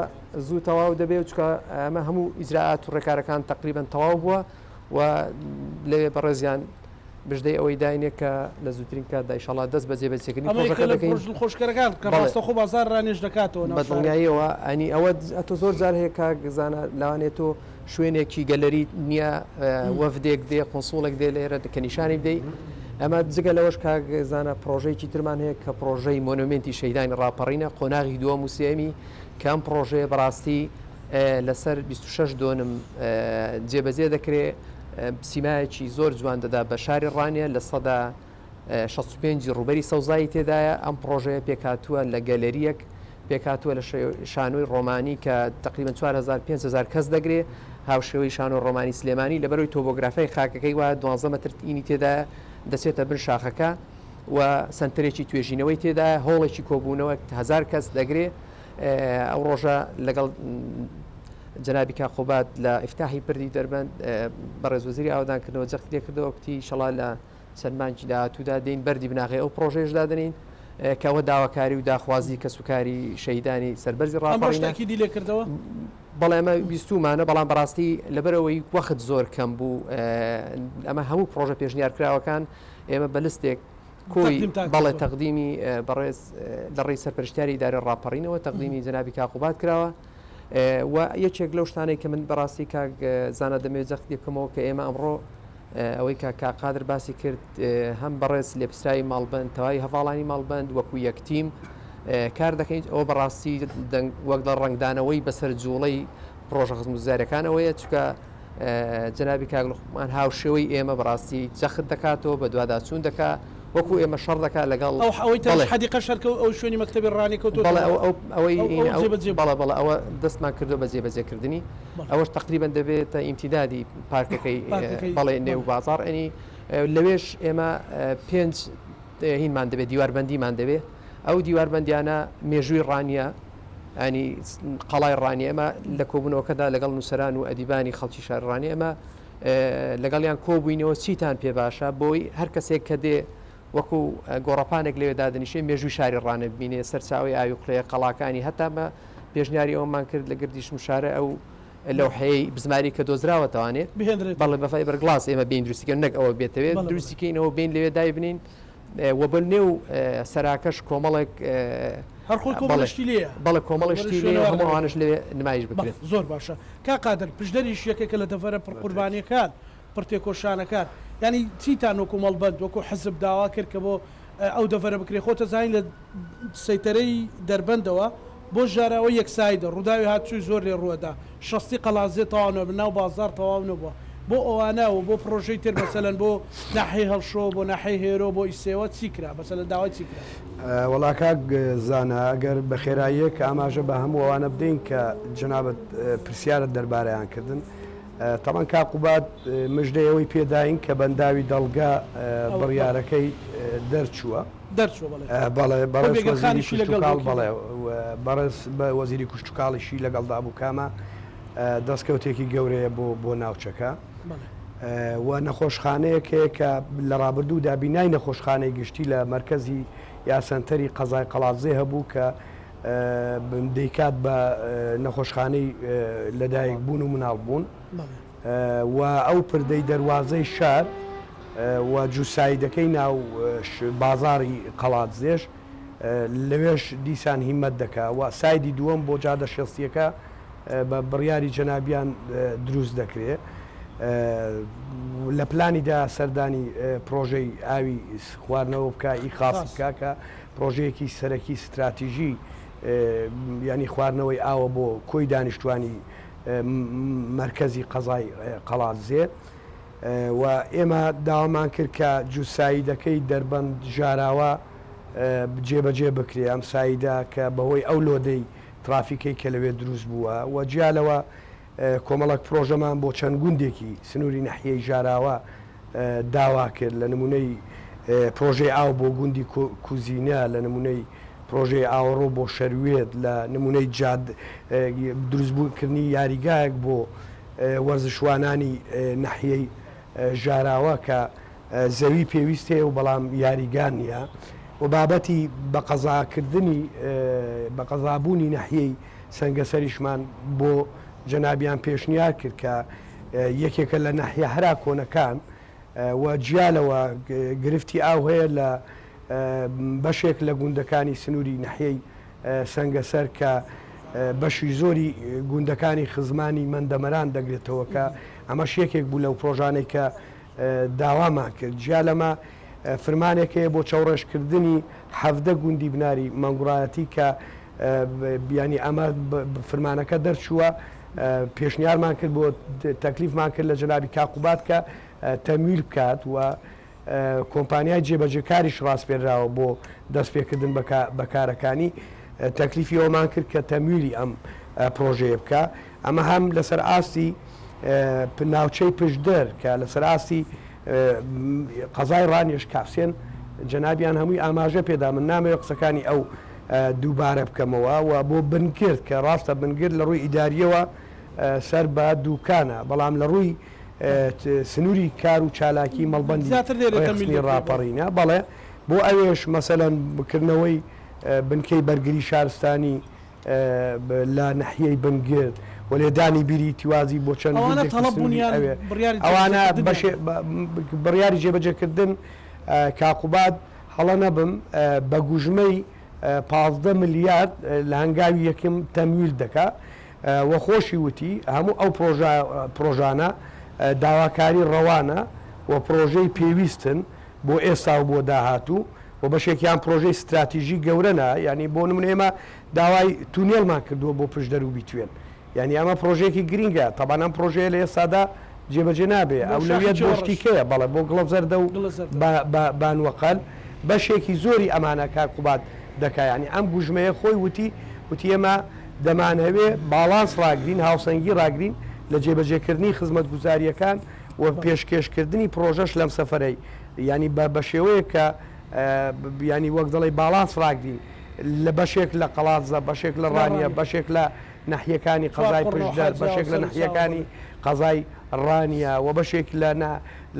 زوو تەواو دەبێ و چونکە ئەمە هەموو ئیجرائات و ڕێکارەکان تەقریبەن تەواو بووە و لەوێ بەڕێزیان مژدەی ئەوەی داینێ کە لە زووترین کاتدا ئیشەڵا دەست بە جێبەجێکردنی ئەمە یەکێ پڕۆژەکە لە دەکەین. پڕۆژە دڵخۆشکەرەکان کە بەڵێ. ڕاستەوخۆ بازاڕ ڕانێش دەکاتەوە ناو بە شارەکە. دڵنیاییەوە ئەنی ئەوە ئەتۆ زۆر جار هەیە کاک زانا لەوانەیە تۆ شوێنێکی گەلەری نییە وەفدێک دێ قونسوڵێک دێ لێرە کە نیشانی بدەی ئەمە جگە لەوەش کاک زانا پڕۆژەیەکی ترمان هەیە کە پڕۆژەی مۆنۆمێنتی شەهیدانی ڕاپەڕینە قۆناغی دووەم و سێیەمی کە ئەم پڕۆژەیە بەڕاستی لەسەر 26 دۆنم جێبەجێ دەکرێ سیمایەکی زۆر جوان دەدا بە شاری ڕانیە لە سەدا 65 ڕووبەری سەوزایی تێدایە ئەم پڕۆژەیە پێکهاتووە لە گەلەریەک پێکهاتووە لە شانۆی ڕۆمانی کە تەقریبەن 4000 5000 کەس دەگرێ هاوشێوەی شانۆ ڕۆمانی سلێمانی لەبەرەوەی تۆبۆگرافیای خاکەکەی وایە 12 مەتر ئینی تێدایە دەچێتە بن شاخەکە و سەنتەرێکی توێژینەوەی تێدایە هۆڵێکی کۆبوونەوە هەزار کەس دەگرێ ئەو ڕۆژە لەگەڵ جەنابی کاک قوباد لە ئیفتاحی پردی دەربەند بەڕێز وەزیری ئاوەدانکردنەوە جەختی لێکردەوە کوتی ئیشەڵا لە چەند مانگی داهاتوودا دێین بەردی بناغەی ئەو پڕۆژەیەش دادەنێین کە ئەوە داواکاری و داخوازی کەسوکاری شەهیدانی سەربەرزی ئەمڕۆش ڕاپەڕینە. تەئکیدی لێکردەوە؟ بەڵێ ئەمە ویستوومانە، بەڵام بەڕاستی لەبەرئەوەی وەخت زۆر کەم بوو ئەمە هەموو پڕۆژە پێشنیارکراوەکان ئێمە بە لستێک. کۆی بەڵێ تەقدیمی بەڕێز لە ڕێی سەرپەرشتیاری ئیدارەی ڕاپەڕینەوە تەقدیمی جەنابی کاک قوباد کراوە و یەکێک لەو شتانەی کە من بەڕاستی کاک زانا دەمەوێت جەخت لێ بکەمەوە کە ئێمە ئەمڕۆ ئەوەی کە کاک قادر باسی کرد هەم بەڕێز لێپرسراوی ماڵبەند تەواوی هەڤاڵانی ماڵبەند وەکو یەک تیم کار دەکەین ئەوە بەڕاستی وەک لە ڕەنگدانەوەی بەسەر جوڵەی پڕۆژە خزمەتگوزاریەکانەوەیە چونکە جەنابی کاک لوقمان هاوشێوەی ئێمە بەڕاستی جەخت دەکاتەوە بەدواداچوون دەکا وەکو ئێمە شەڕ دەکا لەگەڵ ئەو ئەوەی تەنیشت بەڵێ حەدیقە شەرکە و ئەو شوێنی مەکتەبی ڕانیە کەوتۆتەوە بەڵێ ئەو ئەو ئەوەی ئەو ئینە ئەو ئەو جێبەجێ بوو بەڵێ بەڵێ ئەوە دەستمان کردووە بە جێبەجێکردنی بەڵێ ئەوەش تەقریبەن دەبێتە ئیمتیدادی پارکەکەی پارکەکەی بەڵێ نێو بەڵێ بازاڕ ئەنی لەوێش ئێمە پێنج هینمان دەبێت دیواربەندیمان دەبێت ئەو دیواربەندیانە مێژووی ڕانیە ینی قەڵای ڕانیە ئێمە لە کۆبوونەوەکەدا لەگەڵ نووسەران و ئەدیبانی خەڵکی شاری ڕانیە ئێمە لەگەڵیان کۆبووینەوە چیتان پێ باشە بۆی هەر کەسێک کە دێ وەکو گۆڕەپانێک لەوێ دادنیشێ مێژووی شاری ڕانە ببینێ سەرچاوی ئاوی قڵێ قەڵاکانی هەتا بە پێشنیاری ئەومان کرد لە گردی شمشارە ئەو لەوحەیەی بزماری کە دۆزراوەتەوانێ بهێنرێت بەڵێ بە فایبەر گڵاس ئێمە بین دروستیکەن نەک ئەوە بێتەوێت بەڵێ بەڵێ. دروستیکەینەوە بین لەوێ دایبنین و بە نێو سەراکەش کۆمەڵێک هەر خۆی کۆمەڵێ بەڵێ شتی لێیە بەڵێ کۆمەڵێ کۆمەڵێ شتی لێیە و شوێنەوار هەموو دەبێت ئەوانەش لەوێ نمایش بەڵێ بکرێن. زۆر باشە کاک قادر پشدەریش یەکێکە لە دەڤەرە پڕ قوربانیەکان پڕ تێکۆشانەکان یانی چیتان وەکو مەڵبەند وەکو حزب داوا کرد کە بۆ ئەو دەڤەرە بکرێ خۆت ئەزانی لە سەیتەرەی دەربەندەوە بۆ ژاراوە یەک سایدە، ڕووداوی هاتوچۆی زۆر لێ ڕووئەدا، شەستی قەڵادزێ تەواو نەبوو، ناو بازاڕ تەواو نەبووە، بۆ ئەوانە و بۆ پڕۆژەی تر مەسەلەن بۆ ناحیەی هەڵشۆ، بۆ ناحیەی هێرۆ، بۆ ئیسێوە چی کرا؟ مەسەلەن داوای چی کرا؟ وەڵا کاک زانا ئەگەر بە خێراییەک ئاماژە بە هەموو ئەوانە بدەین کە جەنابت پرسیارت دەربارەیان کردن، تەبعەن کاک قوباد مژدەی ئەوەی پێداین کە بەنداوی دەڵگە بڕیارەکەی دەرچووە. دەرچووە بەڵێ. بەڵێ خۆ بەڕێز بێگەر وەزیری خانیشی لەگەڵ کشتوکاڵ بوو بەڵێ بەڕێز وەزیری کشتوکاڵیشی لەگەڵدا بوو کامە دەستکەوتێکی گەورەیە بۆ بۆ ناوچەکە و نەخۆشخانەیەک هەیە کە لە ڕابردوودا بینای نەخۆشخانەی گشتی لە مەرکەزی یا سەنتەری قەزای قەڵادزێ هەبوو کە دەیکات بە نەخۆشخانەی لەدایکبوون و مناڵبوون و ئەو پردەی دەروازەی شار و جوسایدەکەی ناو بازاڕی قەڵادزێش لەوێش دیسان هیمەت دەکا و سایدی دووەم بۆ جادە شێستیەکە بە بڕیاری جەنابیان دروست دەکرێ لە پلانیدا سەردانی پرۆژەی ئاوی خواردنەوە بکە ئی خاص بکە کە پرۆژەیەکی سەرەکی ستراتیژی ینی خواردنەوەی ئاوە بۆ کۆی دانیشتوانی مەرکەزی قەزای قەڵادزێ و ئێمە داوامان کرد کە جوسایدەکەی دەربەند ژاراوە جێبەجێ بکرێ، ئەم سایدە کە بەهۆی ئەو لۆدەی ترافیکەی کە لەوێ دروست بووە و جیا لەوە کۆمەڵێک پرۆژەمان بۆ چەند گوندێکی سنووری نەحیەی ژاراوە داوا کرد لە نمونەی پرۆژەی ئاو بۆ گوندی کوزینە، لە نمونەی پرۆژەی ئاوەڕۆ بۆ شەروێت، لە نمونەی جاد دروستکردنی یاریگایەک بۆ وەرزشوانانی ناحیەی ژاراوە کە زەوی پێویست هەیە و بەڵام یاریگا نییە و بابەتی بە قەزاکردنی بە قەزابوونی ناحیەی سەنگەسەریشمان بۆ جەنابیان پێشنیار کرد کە یەکێکە لە ناحیە هەرا کۆنەکان و جیا لەوە گرفتی ئاو هەیە لە بەشێک لە گوندەکانی سنووری ناحیەی سەنگەسەر کە بەشی زۆری گوندەکانی خزمانی مەندەمەران دەگرێتەوە کە ئەمەش یەکێک بوو لەو پرۆژانەی کە داوامان کرد. جیا لەمە فرمانێک هەیە بۆ چەوڕێژکردنی 17 گوندی بناری مەنگوڕایەتی کە ینی ئەمە فرمانەکە دەرچووە پێشنیارمان کرد بۆ تەکلیفمان کرد لە جەنابی کاک قوباد کە تەمویل بکات و کۆمپانیای جێبەجێکاریش ڕاسپێرراوە بۆ دەستپێکردن بە کارەکانی، تەکلیفی ئەوەمان کرد کە تەمویلی ئەم پرۆژەیە بکا، ئەمە هەم لەسەر ئاستی ناوچەی پشدەر کە لەسەر ئاستی قەزای ڕانیەش کاک حوسێن جەنابیان هەمووی ئاماژە پێدا، من نامەوێت قسەکانی ئەو دووبارە بکەمەوە و بۆ بنگرد کە ڕاستە بنگرد لە ڕووی ئیدارییەوە سەر بە دووکانە، بەڵام لە ڕووی سنووری کار و چالاکی مەڵبەندی زیاتر لێرە تەمیل ڕێکخستنی دەکرێت بۆ. ڕاپەڕینە، بەڵێ بۆ ئەوێش مەسەلەن کردنەوەی بنکەی بەرگری شارستانی لە نەحیەی بنگرد و لێدانی بیری ئیتیوازی بۆ چەند ئەوانە گوندێکی تەڵەب بوون سنووری یان ئەوێ بڕیاری ئەوانە جێبەجێکردنیان بەشێ بوو؟ بڕیاری جێبەجێکردن کاک قوباد. هەڵە نەبم بە گوژمەی 15 ملیارد لە هەنگاوی یەکەم تەمویل دەکا و خۆشی وتی هەموو ئەو پرۆژانە داواکاری ڕەوانە و پرۆژەی پێویستن بۆ ئێستا و بۆ داهاتوو و بەشێکیان پرۆژەی ستراتیژی گەورەنە یانی بۆ نمونە ئێمە داوای تونێلمان کردووە بۆ پشدەر و بیتوێن یانی ئەمە پرۆژەیەکی گرینگە تەبان ئەم پرۆژەیە لە ئێستادا جێبەجێ نابێ ئەولەویەت بۆ شتی کەیە بەڵێ بۆ گڵە زەردە و بانوەقەل بەشێکی زۆری ئەمانە کاک قوباد دەکا یانی ئەم گوژمەیە خۆی وتی وتی ئێمە دەمانهەوێ باڵانس ڕاگرین هاوسەنگی ڕاگرین لە جێبەجێکردنی خزمەتگوزارییەکان و پێشکێشکردنی پرۆژەش لەم سەفەرەی یانی بە بە شێوەیەک کە یانی وەک دەڵێی باڵانس ڕاگرین لە بەشێک لە قەڵادزە بەشێک لە ڕانیە بەشێک لە نەحیەکانی قەزای پشدەر بەشێک لە نەحیەکانی قەزای ڕانیە و بەشێک لە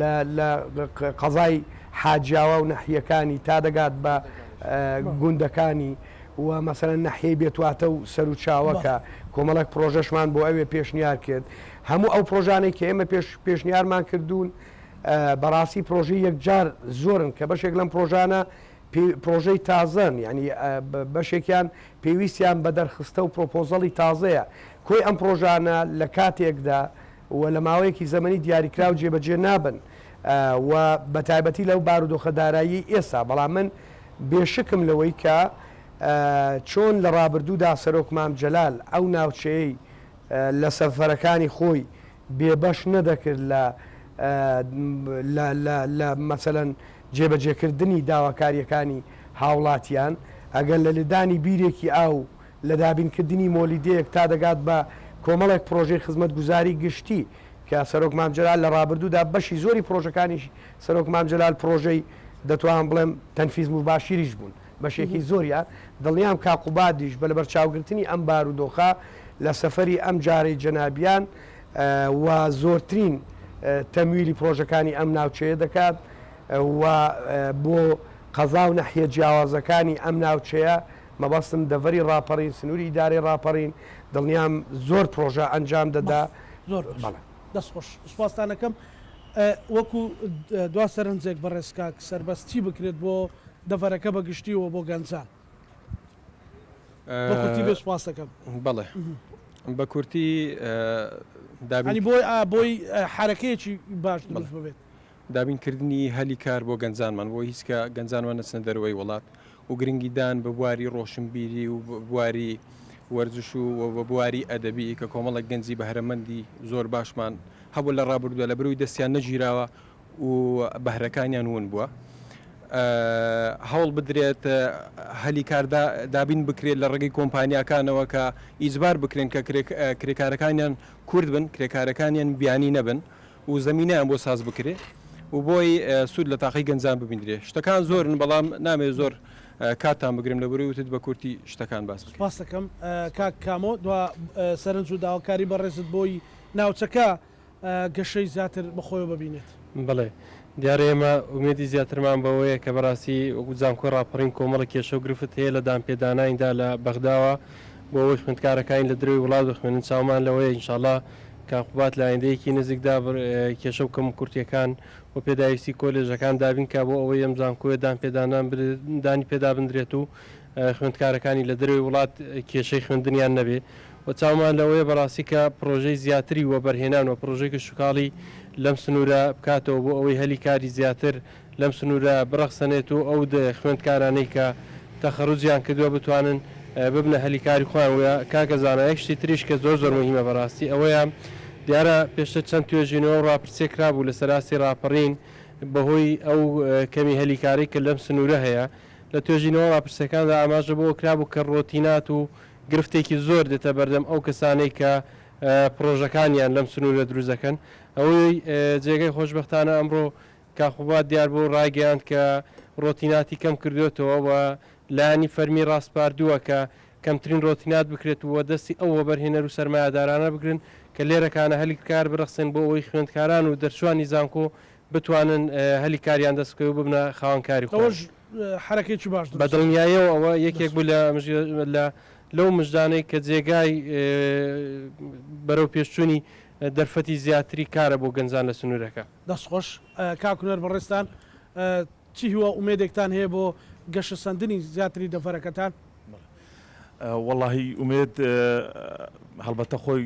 لە لە قەزای حاجیاوا و نەحیەکانی تا دەگات بە گوندەکانی و مەسەلەن نەحیەی بێتواتە و سەروچاوە کە کۆمەڵێک پرۆژەشمان بۆ ئەوێ پێشنیار کرد هەموو ئەو پرۆژانەی کە ئێمە پێش پێشنیارمان کردوون بەڕاستی پرۆژەی یەکجار زۆرن کە بەشێک لەم پرۆژانە پرۆژەی تازەن یعنی بەشێکیان پێویستیان بە دەرخستە و پرۆپۆزەڵی تازەیە کۆی ئەم پرۆژانە لە کاتێکدا و لە ماوەیەکی زەمەنی دیاریکراو جێبەجێ نابن و بە تایبەتی لەو بارودۆخە داراییەی ئێستا بەڵام من بێشکم لەوەی کە چۆن لە ڕابردوودا سەرۆک مام جەلال ئەو ناوچەیەی لە سەفەرەکانی خۆی بێبەش نەدەکرد لە لە لە لە مەسەلەن جێبەجێکردنی داواکارییەکانی هاوڵاتیان، ئەگەر لە لێدانی بیرێکی ئاو، لە دابینکردنی مۆلیدەیەک تا دەگات بە کۆمەڵێک پڕۆژەی خزمەتگوزاری گشتی کە سەرۆک مام جەلال لە ڕابردوودا بەشی زۆری پڕۆژەکانی سەرۆک مام جەلال پڕۆژەی دەتوانم بڵێم تەنفیز موباشیریش بوون بەشێکی زۆریان، دڵنیام کاک قوبادیش بە لەبەرچاوگرتنی ئەم بارودۆخە لە سەفەری ئەم جارەی جەنابیان و زۆرترین تەمویلی پڕۆژەکانی ئەم ناوچەیە دەکات و بۆ قەزا و نەحیە جیاوازەکانی ئەم ناوچەیە مەبەستم دەڤەری ڕاپەڕین سنووری ئیدارەی ڕاپەڕین دڵنیام زۆر پڕۆژە ئەنجام دەدا. زۆر باش دەست خۆش سوپاستان ئەکەم. وەکو دوا سەرنجێک بەڕێز کاک سەربەست چی بکرێت بۆ دەڤەرەکە بە گشتی و بۆ گەنجان؟ بە کورتی بێ سوپاست دەکەم. بەڵێ بە کورتی دابین یانی بۆی بۆی حەرەکەیەکی باش دروست ببێت. دابینکردنی هەلی کار بۆ گەنجانمان بۆ هیچ کە گەنجانمان نەچنە دەرەوەی وڵات و گرنگیدان بە بواری ڕۆشنبیری و بواری وەرزش و بە بواری ئەدەبی کە کۆمەڵێک گەنجی بەهرەمەندی زۆر باشمان هەبوو لە ڕابردووە لە بەرەوەی دەستیان نەگیراوە و بەهرەکانیان ون بووە. هەوڵ بدرێت هەلی کار دابین بکرێت لە ڕێگەی کۆمپانیاکانەوە کە ئیجبار بکرێن کە کرێکارەکانیان کورد بن، کرێکارەکانیان بیانی نەبن و زەمینەیان بۆ ساز بکرێ و بۆی سوود لە تاقی گەنجان ببیندرێ. شتەکان زۆرن بەڵام نامەوێت زۆر کاتتان بگرم لەبەرەوەی وتت بە کورتی شتەکان باس بکەین. سوپاست دەکەم کاک کامۆ، دوا سەرنج و داواکاری بەڕێزت بۆی ناوچەکە گەشەی زیاتر بەخۆیەوە ببینێت. بەڵێ دیارە ئێمە ئومێدی زیاترمان بەوەیە کە بەڕاستی وەکو زانکۆی ڕاپەڕین کۆمەڵێک کێشە و گرفت هەیە لە دانپێدانانیدا لە بەغداوە بۆ ئەوەی خوێندکارەکانی لە درەوەی وڵات بخوێنن چاومان لەوەیە ئینشاڵا کاک قوباد لە ئایندەیەکی نزیکدا کێشە و کەموکورتیەکان و پێداویستی کۆلێژەکان دابین کا بۆ ئەوەی ئەم زانکۆیە دانپێدانان دانی پێدا بندرێت و خوێندکارەکانی لە دەرەوەی وڵات کێشەی خوێندنیان نەبێ و چاومان لەوەیە بەڕاستی کە پڕۆژەی زیاتری وەبەرهێنان و پڕۆژەی کشتوکاڵی لەم سنوورە بکاتەوە بۆ ئەوەی هەلی کاری زیاتر لەم سنوورە بڕەخسەنێت و ئەو خوێندکارانەی کە تەخەروجیان کردووە بتوانن ببنە هەلی کاری خۆیان و کاکە زانا یەک شتی تریش کە زۆر زۆر موهیمە بەڕاستی ئەوەیە دیارە پێشتر چەند توێژینەوە و ڕاپرسیەک کرابوو لەسەر ئاستی ڕاپەڕین بەهۆی ئەو کەمی هەلی کارەی کە لەم سنوورە هەیە لە توێژینەوە ڕاپرسیەکاندا ئاماژە بەوە کرابوو کە ڕۆتینات و گرفتێکی زۆر دێتە بەردەم ئەو کەسانەی کە پڕۆژەکانیان لەم سنوورە دروست دەکەن. ئەوەی جێگەی خۆشبەختانە ئەمڕۆ کاک قوباد دیار بوو ڕایگەیاند کە ڕۆتیناتی کەم کردووەتەوە و لایەنی فەرمی ڕاسپاردووە کە کەمترین ڕۆتینات بکرێت و دەستی ئەو وەبەرهێنەر و سەرمایەدارانە بگرن کە لێرەکانە هەلی کار برەخسێن بۆ ئەوەی خوێندکاران و دەرچووانی زانکۆ بتوانن هەلی کاریان دەست بکەوێت و ببنە خاوەن کاری خۆیان. ئەوەش حەرەکەیەکی باش دروست. بە دڵنیاییەوە ئەوە یەکێک بوو لە لە لەو مژدانەی کە جێگای بەرەو پێشچوونی دەرفەتی زیاتری کارە بۆ گەنجان لە سنوورەکە. دەست خۆش کاک هونەر بەڕێزتان. چ هیوا و ئومێدێکتان هەیە بۆ گەشەسەندنی زیاتری دەڤەرەکەتان؟ وەڵاهی ئومێد هەڵبەتە خۆی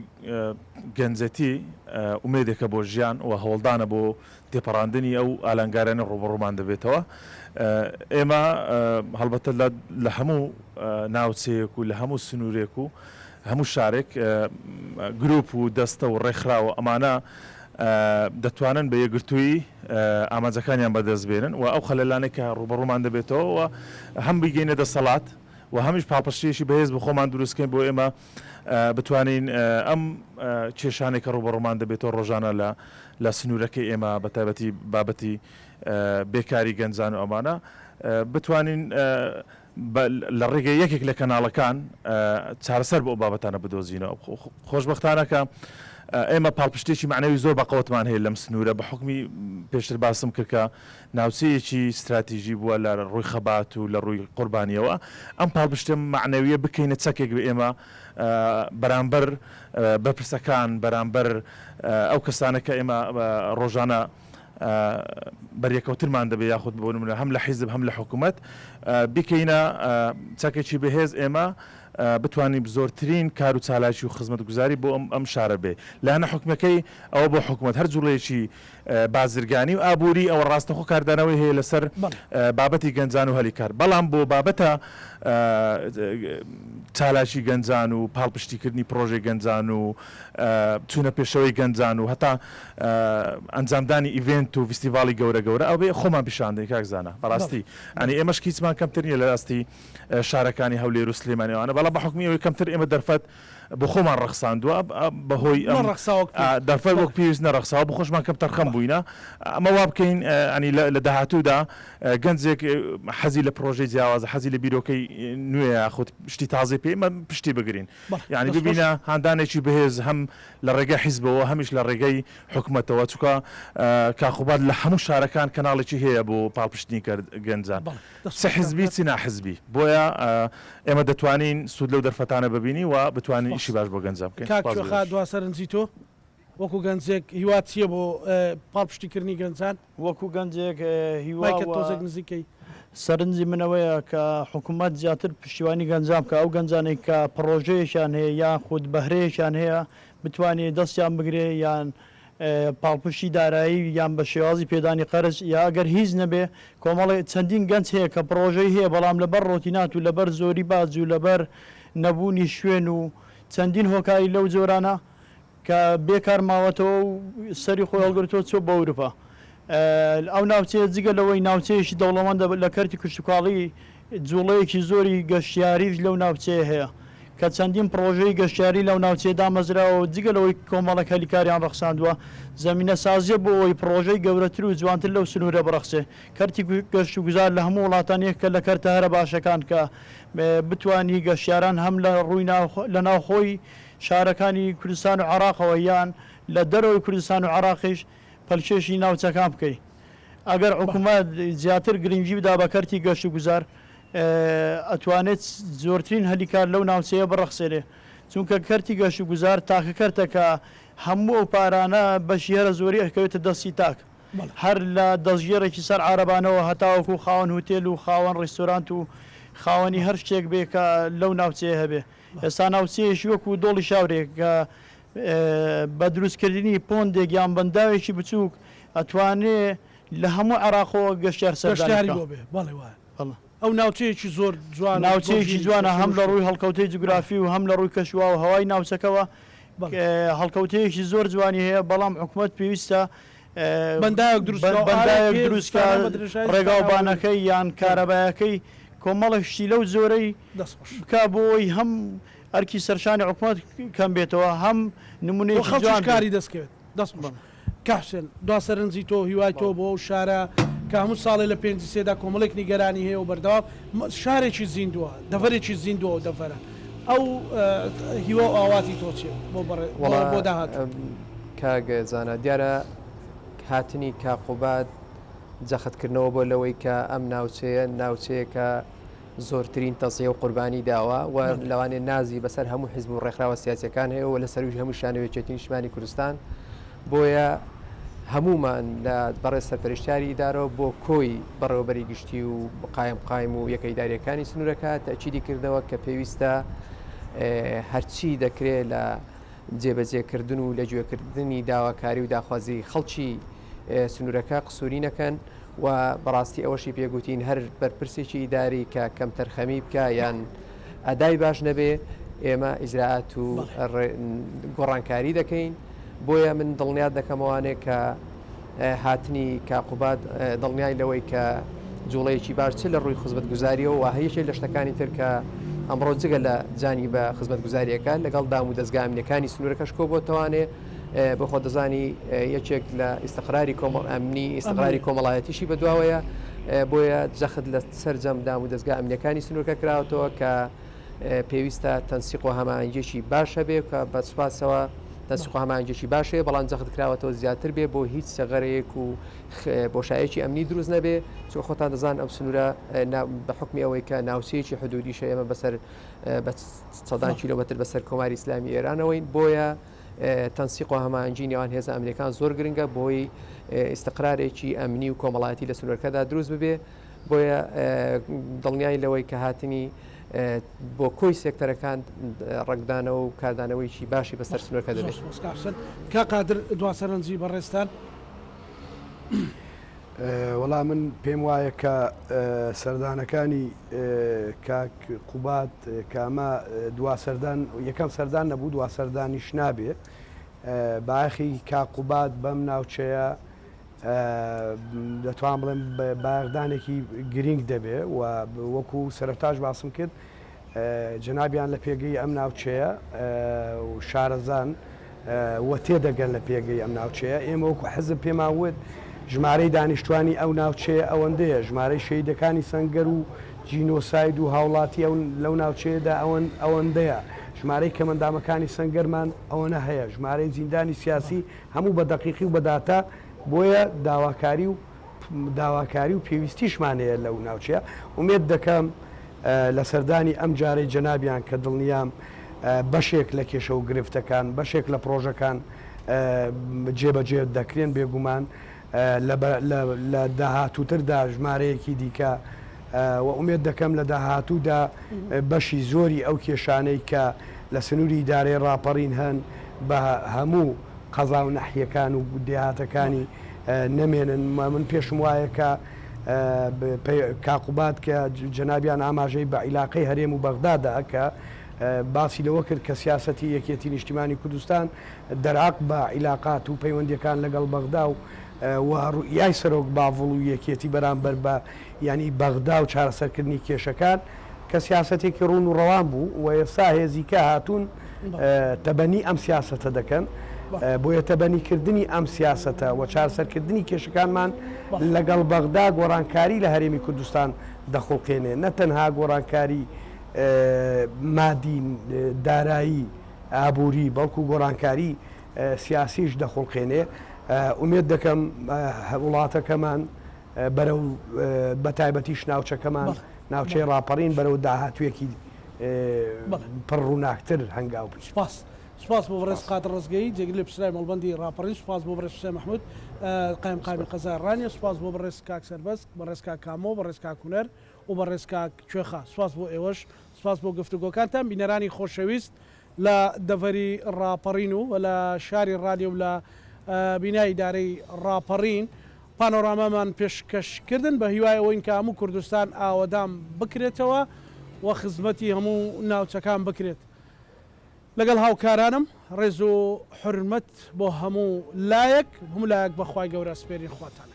گەنجەتی ئومێدێکە بۆ ژیان و هەوڵدانە بۆ تێپەڕاندنی ئەو ئالانگارانەی ڕووبەڕوومان دەبێتەوە. ئێمە هەڵبەتە لە هەموو ناوچەیەک و لە هەموو سنوورێک و هەموو شارێک گروپ و دەستە و ڕێکخراو ئەمانە دەتوانن بە یەکگرتوویی ئامانجەکانیان بەدەست بێنن و ئەو خەلەلانەی کە ڕووبەڕوومان دەبێتەوە و هەم بیگەینە دەسەڵات و هەمیش پاڵپشتییەکی بەهێز بۆ خۆمان دروست بکەین بۆ ئێمە بتوانین ئەم کێشانەی کە ڕووبەڕوومان دەبێتەوە ڕۆژانە لە لە سنوورەکەی ئێمە بە تایبەتی بابەتی بێکاری گەنجان و ئەمانە بتوانین لە ڕێگەی یەکێک لە کەناڵەکان چارەسەر بۆ ئەو بابەتانە بدۆزینەوە. خۆشبەختانە کە ئێمە پاڵپشتێکی مەعنەوی زۆر بەقوەتمان هەیە لەم سنوورە بە حوکمی پێشتر باسم کرد کە ناوچەیەکی ستراتیژی بووە لە ڕووی خەبات و لە ڕووی قوربانیەوە ئەم پاڵپشتە مەعنەویە بکەینە چەکێک بە ئێمە بەرامبەر بەرپرسەکان بەرامبەر ئەو کەسانە کە ئێمە ڕۆژانە بەریەکەوتنمان دەبێت یاخود بۆ نمونە هەم لە حیزب هەم لە حکوومەت بیکەینە چەکێکی بەهێز ئێمە بتوانین زۆرترین کار و چالاکی و خزمەتگوزاری بۆ ئەم شارە بێ لایەنە حکومەکەی ئەوە بۆ حکوومەت هەر جوڵەیەکی بازرگانی و ئابووری ئەوە ڕاستەخۆ کاردانەوەی هەیە لەسەر بابەتی گەنجان و هەلی کار بەڵام بۆ بابەتە چالاکی گەنجان و پاڵپشتیکردنی پرۆژەی گەنجان و چوونە پێشەوەی گەنجان و هەتا ئەنجامدانی ئیڤێنت و ڤیستیڤاڵی گەورە گەورە ئەوێ خۆمان پیشان دەین کاک زانا بەڕاستی ئەنی ئێمەش هیچمان کەمتر نییە لە ئاستی شارەکانی هەولێر و سلێمانی ئەوانە بەڵام بە حوکمی ئەوەی کەمتر ئێمە دەرفەت بۆ خۆمان ڕەخساندووە بەهۆی ئەم دەرفەت وەک پێویست نەڕەخساوە بۆ خۆشمان کەم تەرخەم بووینە ئەمە وا بکەین ئەنی لە داهاتوودا گەنجێک حەزی لە پرۆژەی جیاوازە حەزی لە بیرۆکەی نوێ یاخود شتی تازەی پێ ئێمە پشتی بگرین یانی ببینە هاندانێکی بەهێز هەم لە ڕێگای حیزبەوە هەمیش لە ڕێگەی حکومەتەوە چونکە کاک قوباد لە هەموو شارەکان کەناڵێکی هەیە بۆ پاڵپشتنی گەنجان چ حیزبی چ ناحیزبی بۆیە ئێمە دەتوانین سوود لەو دەرفەتانە ببینین و بتوانین ئیشی باش بۆ گەنجان بکەین. کاک کوێخا دوا سەرنجی تۆ وەکو گەنجێک هیوات چییە بۆ پاڵپشتی کردنی گەنجان؟ وەکو گەنجێک هیوا مایکت تۆزێک نزیک کەی. سەرنجی من ئەوەیە کە حکومەت زیاتر پشتیوانی گەنجان بکا، ئەو گەنجانەی کە پڕۆژەیەکیان هەیە یان خود بەهرەیەکیان هەیە بتوانێ دەستیان بگرێ یان پاڵپشتی دارایی یان بە شێوازی پێدانی قەرز یا ئەگەر هیچ نەبێ کۆمەڵێ چەندین گەنج هەیە کە پڕۆژەی هەیە بەڵام لەبەر ڕۆتینات و لەبەر زۆری باج و لەبەر نەبوونی شوێن و چەندین هۆکاری لەو جۆرانە کە بێ کار ماوەتەوە و سەری خۆی هەڵگرتووە چووە بۆ ئەوروپا. ئەو ناوچەیە جگە لەوەی ناوچەیەکی دەوڵەمەندە لە کەرتی کشتوکاڵی، جوڵەیەکی زۆری گەشتیاریش لەو ناوچەیە هەیە کە چەندین پڕۆژەی گەشتیاری لەو ناوچەیە دامەزراوە و جگە لەوەی کۆمەڵێک هەلی کاریان ڕەخساندووە، زەمینەسازییە بۆ ئەوەی پڕۆژەی گەورەتر و جوانتر لەو سنوورە بڕەخسێ. کەرتی گەشتوگوزار لە هەموو وڵاتان یەکێکە لە کەرتە هەرە باشەکان کە بتوانی گەشتیاران هەم لە ڕووی لە ناوخۆی شارەکانی کوردستان و عێراقەوە یان لە دەرەوەی کوردستان و عێراقیش پەلکێشی ناوچەکان بکەی. ئەگەر حکومەت زیاتر گرنگی بدا بە کەرتی گەشتوگوزار ئەتوانێت زۆرترین هەلی کار لەو ناوچەیە بڕەخسێنێ. چونکە کەرتی گەشتوگوزار تاکە کەرتە کە هەموو ئەو پارانە بەشی هەرە زۆری ئەکەوێتە دەستی تاک. هەر لە دەستگێڕێکی سەر عارەبانەوە هەتاوەکو خاوەن هوتێل و خاوەن ڕیستۆرانت و خاوەنی هەر شتێک بێ کە لەو ناوچەیە هەبێ. ئێستا ناوچەیەکی وەکو دۆڵی شاورێ کە بە دروستکردنی پۆندێک یان بەنداوێکی بچووک ئەتوانێ لە هەموو عێراقەوە گەشتیار سەردانی گەشتیاری بکا. بۆ بێ بەڵێ وایە. بەڵێ. ئەو ناوچەیەکی زۆر جوان و ناوچەیەکی دڵگیری جوانە هەم لە سروشتە. ڕووی هەڵکەوتەی جوگرافی و هەم لە ڕووی کەشوهوا و هەوای ناوچەکەوە بەڵێ. هەڵکەوتەیەکی زۆر جوانی هەیە، بەڵام حکومەت پێویستە بەنداوێک دروست بکا و ئاوێک بەنداوێک پێ دروست کا زستانە بە درێژایی زستان ئاو بگرێ. ڕێگاوبانەکەی یان کارەبایەکەی کۆمەڵێک شتی لەو جۆرەی دەست خۆش. بکا بۆ ئەوەی هەم ئەرکی سەرشانی حکومەت کەم بێتەوە هەم بۆ نمونەیەکی خەڵکیش جوان بێ. کاری دەست کەوێت. دەست خۆش. کاک حوسێن دوا سەرنجی تۆ هیوای تۆ بۆ ئەو شارە کە هەموو ساڵێ لە پێنجی سێدا کۆمەڵێک نیگەرانی هەیە و بەردەوام شارێکی زیندووە دەڤەرێکی زیندووە ئەو دەڤەرە ئەو هیوا و ئاواتی تۆ چیە بۆ بەڕێ وەڵا بۆ داهاتوو؟ کاک زانا دیارە هاتنی کاک قوباد جەختکردنەوە بۆ لەوەی کە ئەم ناوچەیە ناوچەیەکە زۆرترین تەزحیە و قوربانی داوە و لەوانەیە نازی بەسەر هەموو حیزب و ڕێکخراوە سیاسیەکان هەیە و لە سەرووی هەمووشیانەوە یەکێتی نیشتمانی کوردستان بۆیە. هەموومان لە بەڕێز سەرپەرشتیاری ئیدارەوە بۆ کۆی بەڕێوەبەری گشتی و قایم قایم و یەکە ئیداریەکانی سنوورەکە تەئکیدی کردەوە کە پێویستە هەرچی دەکرێ لە جێبەجێکردن و لە گوێکردنی داواکاری و داخوازی خەڵکی سنوورەکە قسووری نەکەن و بەڕاستی ئەوەشی پێگوتین هەر بەرپرسێکی ئیداری کە کەمتەرخەمی بکە یان ئەدای باش نەبێ ئێمە ئیجرائات و گۆڕانکاری دەکەین بۆیە من دڵنیات دەکەمەوانێ کە هاتنی کاک قوباد دڵنیای لەوەی کە جوڵەیەکی باش چ لە ڕووی خزمەتگوزاریەوە و هەیەکێک لە شتەکانی تر کە ئەمڕۆ جگە لە جانی بە خزمەتگوزاریەکە لەگەڵ دام و دەزگا ئەمنیەکانی سنوورەکەش کۆبۆتەوانێ بۆ خۆ دەزانی یەکێک لە ئیستقراری کۆمەڵ ئەمنی ئیستقراری کۆمەڵایەتیشی بەدواوەیە بۆیە جەخت لە سەرجەم دام و دەزگا ئەمنیەکانی سنوورەکە کراوەتەوە کە پێویستە تەنسیق و هەماهەنگیەکی باش هەبێ کە بە سوپاسەوە تەنسیق و هەماهەنگیەکی باش هەیە بەڵام جەخت کراوەتەوە زیاتر بێ بۆ هیچ سەغەرەیەک و بۆشایەکی ئەمنی دروست نەبێ چونکە خۆتان دەزان ئەم سنوورە بە حکمی ئەوەی کە ناوچەیەکی حدودیشە ئێمە بەسەر بە سەدان کیلۆمەتر بەسەر کۆماری ئیسلامی ئێرانەوەین بۆیە تەنسیق و هەماهەنگی نێوان هێزە ئەمنیەکان زۆر گرنگە بۆی ئیستقرارێکی ئەمنی و کۆمەڵایەتی لە سنوورەکەدا دروست ببێ بۆیە دڵنیای لەوەی کە هاتنی بۆ کۆی سێکتەرەکان ڕەنگدانەوە و کاردانەوەیەکی باشی بەسەر سنوورەکە دەبێت. زۆر سوپاس کاک حوسێن. کاک قادر دوا سەرنجی بەڕێزتان. وەڵا من پێم وایە کە سەردانەکانی کاک قوباد کە ئەمە دوا سەردان یەکەم سەردان نەبوو دوا سەردانیش نابێ بایەخی کاک قوباد بەم ناوچەیە دەتوانم بڵێم بایەخدانێکی گرینگ دەبێ و وەکو سەرەتاش باسم کرد جەنابیان لە پێگەی ئەم ناوچەیە و شارەزان و تێدەگەن لە پێگەی ئەم ناوچەیە ئێمە وەکو حزب پێمان وت ژمارەی دانیشتوانی ئەو ناوچەیە ئەوەندەیە ژمارەی شەیدەکانی سەنگەر و جینۆساید و هاوڵاتی ئەو لەو ناوچەیەدا ئەوەن ئەوەندەیە ژمارەی کەمەندامەکانی سەنگەرمان ئەوەنە هەیە ژمارەی زیندانی سیاسی هەموو بە دەقیقی و بە داتا، بۆیە داواکاری و داواکاری و پێویستیشمان هەیە لەو ناوچەیە، ئومێد دەکەم لە سەردانی ئەم جارەی جەنابیان کە دڵنیام بەشێک لە کێشە و گرفتەکان، بەشێک لە پڕۆژەکان جێبەجێ دەکرێن، بێگومان لە داهاتووتردا ژمارەیەکی دیکە و ئومێد دەکەم لە داهاتوودا بەشی زۆری ئەو کێشانەی کە لە سنووری ئیدارەی ڕاپەڕین هەن بە هەموو قەزا و نەحیەکان و دێهاتەکانی نەمێنن. من پێشم وایە کە کاک قوباد کە جەنابیان ئاماژەی بە عیلاقەی هەرێم و بەغدا دا کە باسی لەوە کرد کە سیاسەتی یەکێتی نیشتیمانی کوردستان دەرعەق بە عیلاقات و پەیوەندیەکان لەگەڵ بەغدا و و ڕوئیای سەرۆک باڤڵ و یەکێتی بەرامبەر بە یانی بەغدا و چارەسەرکردنی کێشەکان کە سیاسەتێکی ڕوون و ڕەوان بوو و ئێستا هێزیکە هاتوون تەبەنی ئەم سیاسەتە دەکەن بۆیە تەبەنیکردنی ئەم سیاسەتە و چارەسەرکردنی کێشەکانمان لەگەڵ بەغدا گۆڕانکاری لە هەرێمی کوردستان دەخوڵقێنێ نە تەنها گۆڕانکاری مادی دارایی ئابووری بەڵکو گۆڕانکاری سیاسیش دەخوڵقێنێ ئومێد دەکەم وڵاتەکەمان بەرەو بەتایبەتیش ناوچەکەمان ناوچەی ڕاپەڕین بەرەو داهاتوویەکی پڕ ڕووناکتر هەنگاو بنێت. سوپاس. سوپاس بۆ بەڕێز قادر ڕەزگەیی، جێگری لێپرسراوی مەڵبەندی ڕاپەڕین، سوپاس بۆ بەڕێز حوسێن مەحمود، قایمقامی قەزای ڕانیە، سوپاس بۆ بەڕێز کاک سەربەست، بەڕێز کاک کامۆ، بەڕێز کاک هونەر و بەڕێز کاک کوێخا. سوپاس بۆ ئێوەش، سوپاس بۆ گفتوگۆکانتان. بینەرانی خۆشەویست لە دەڤەری ڕاپەڕین و لە شاری ڕانیە و لە بینای ئیدارەی ڕاپەڕین پانۆرامامان پێشکەش کردن بە هیوای ئەوەین کە هەموو کوردستان ئاوەدان بکرێتەوە و خزمەتی هەموو ناوچەکان بکرێت. لەگەڵ هاوکارانم ڕێز و حورمەت بۆ هەموو لایەک، هەموو لایەک بە خوای گەورە ئەسپێرین خواتان.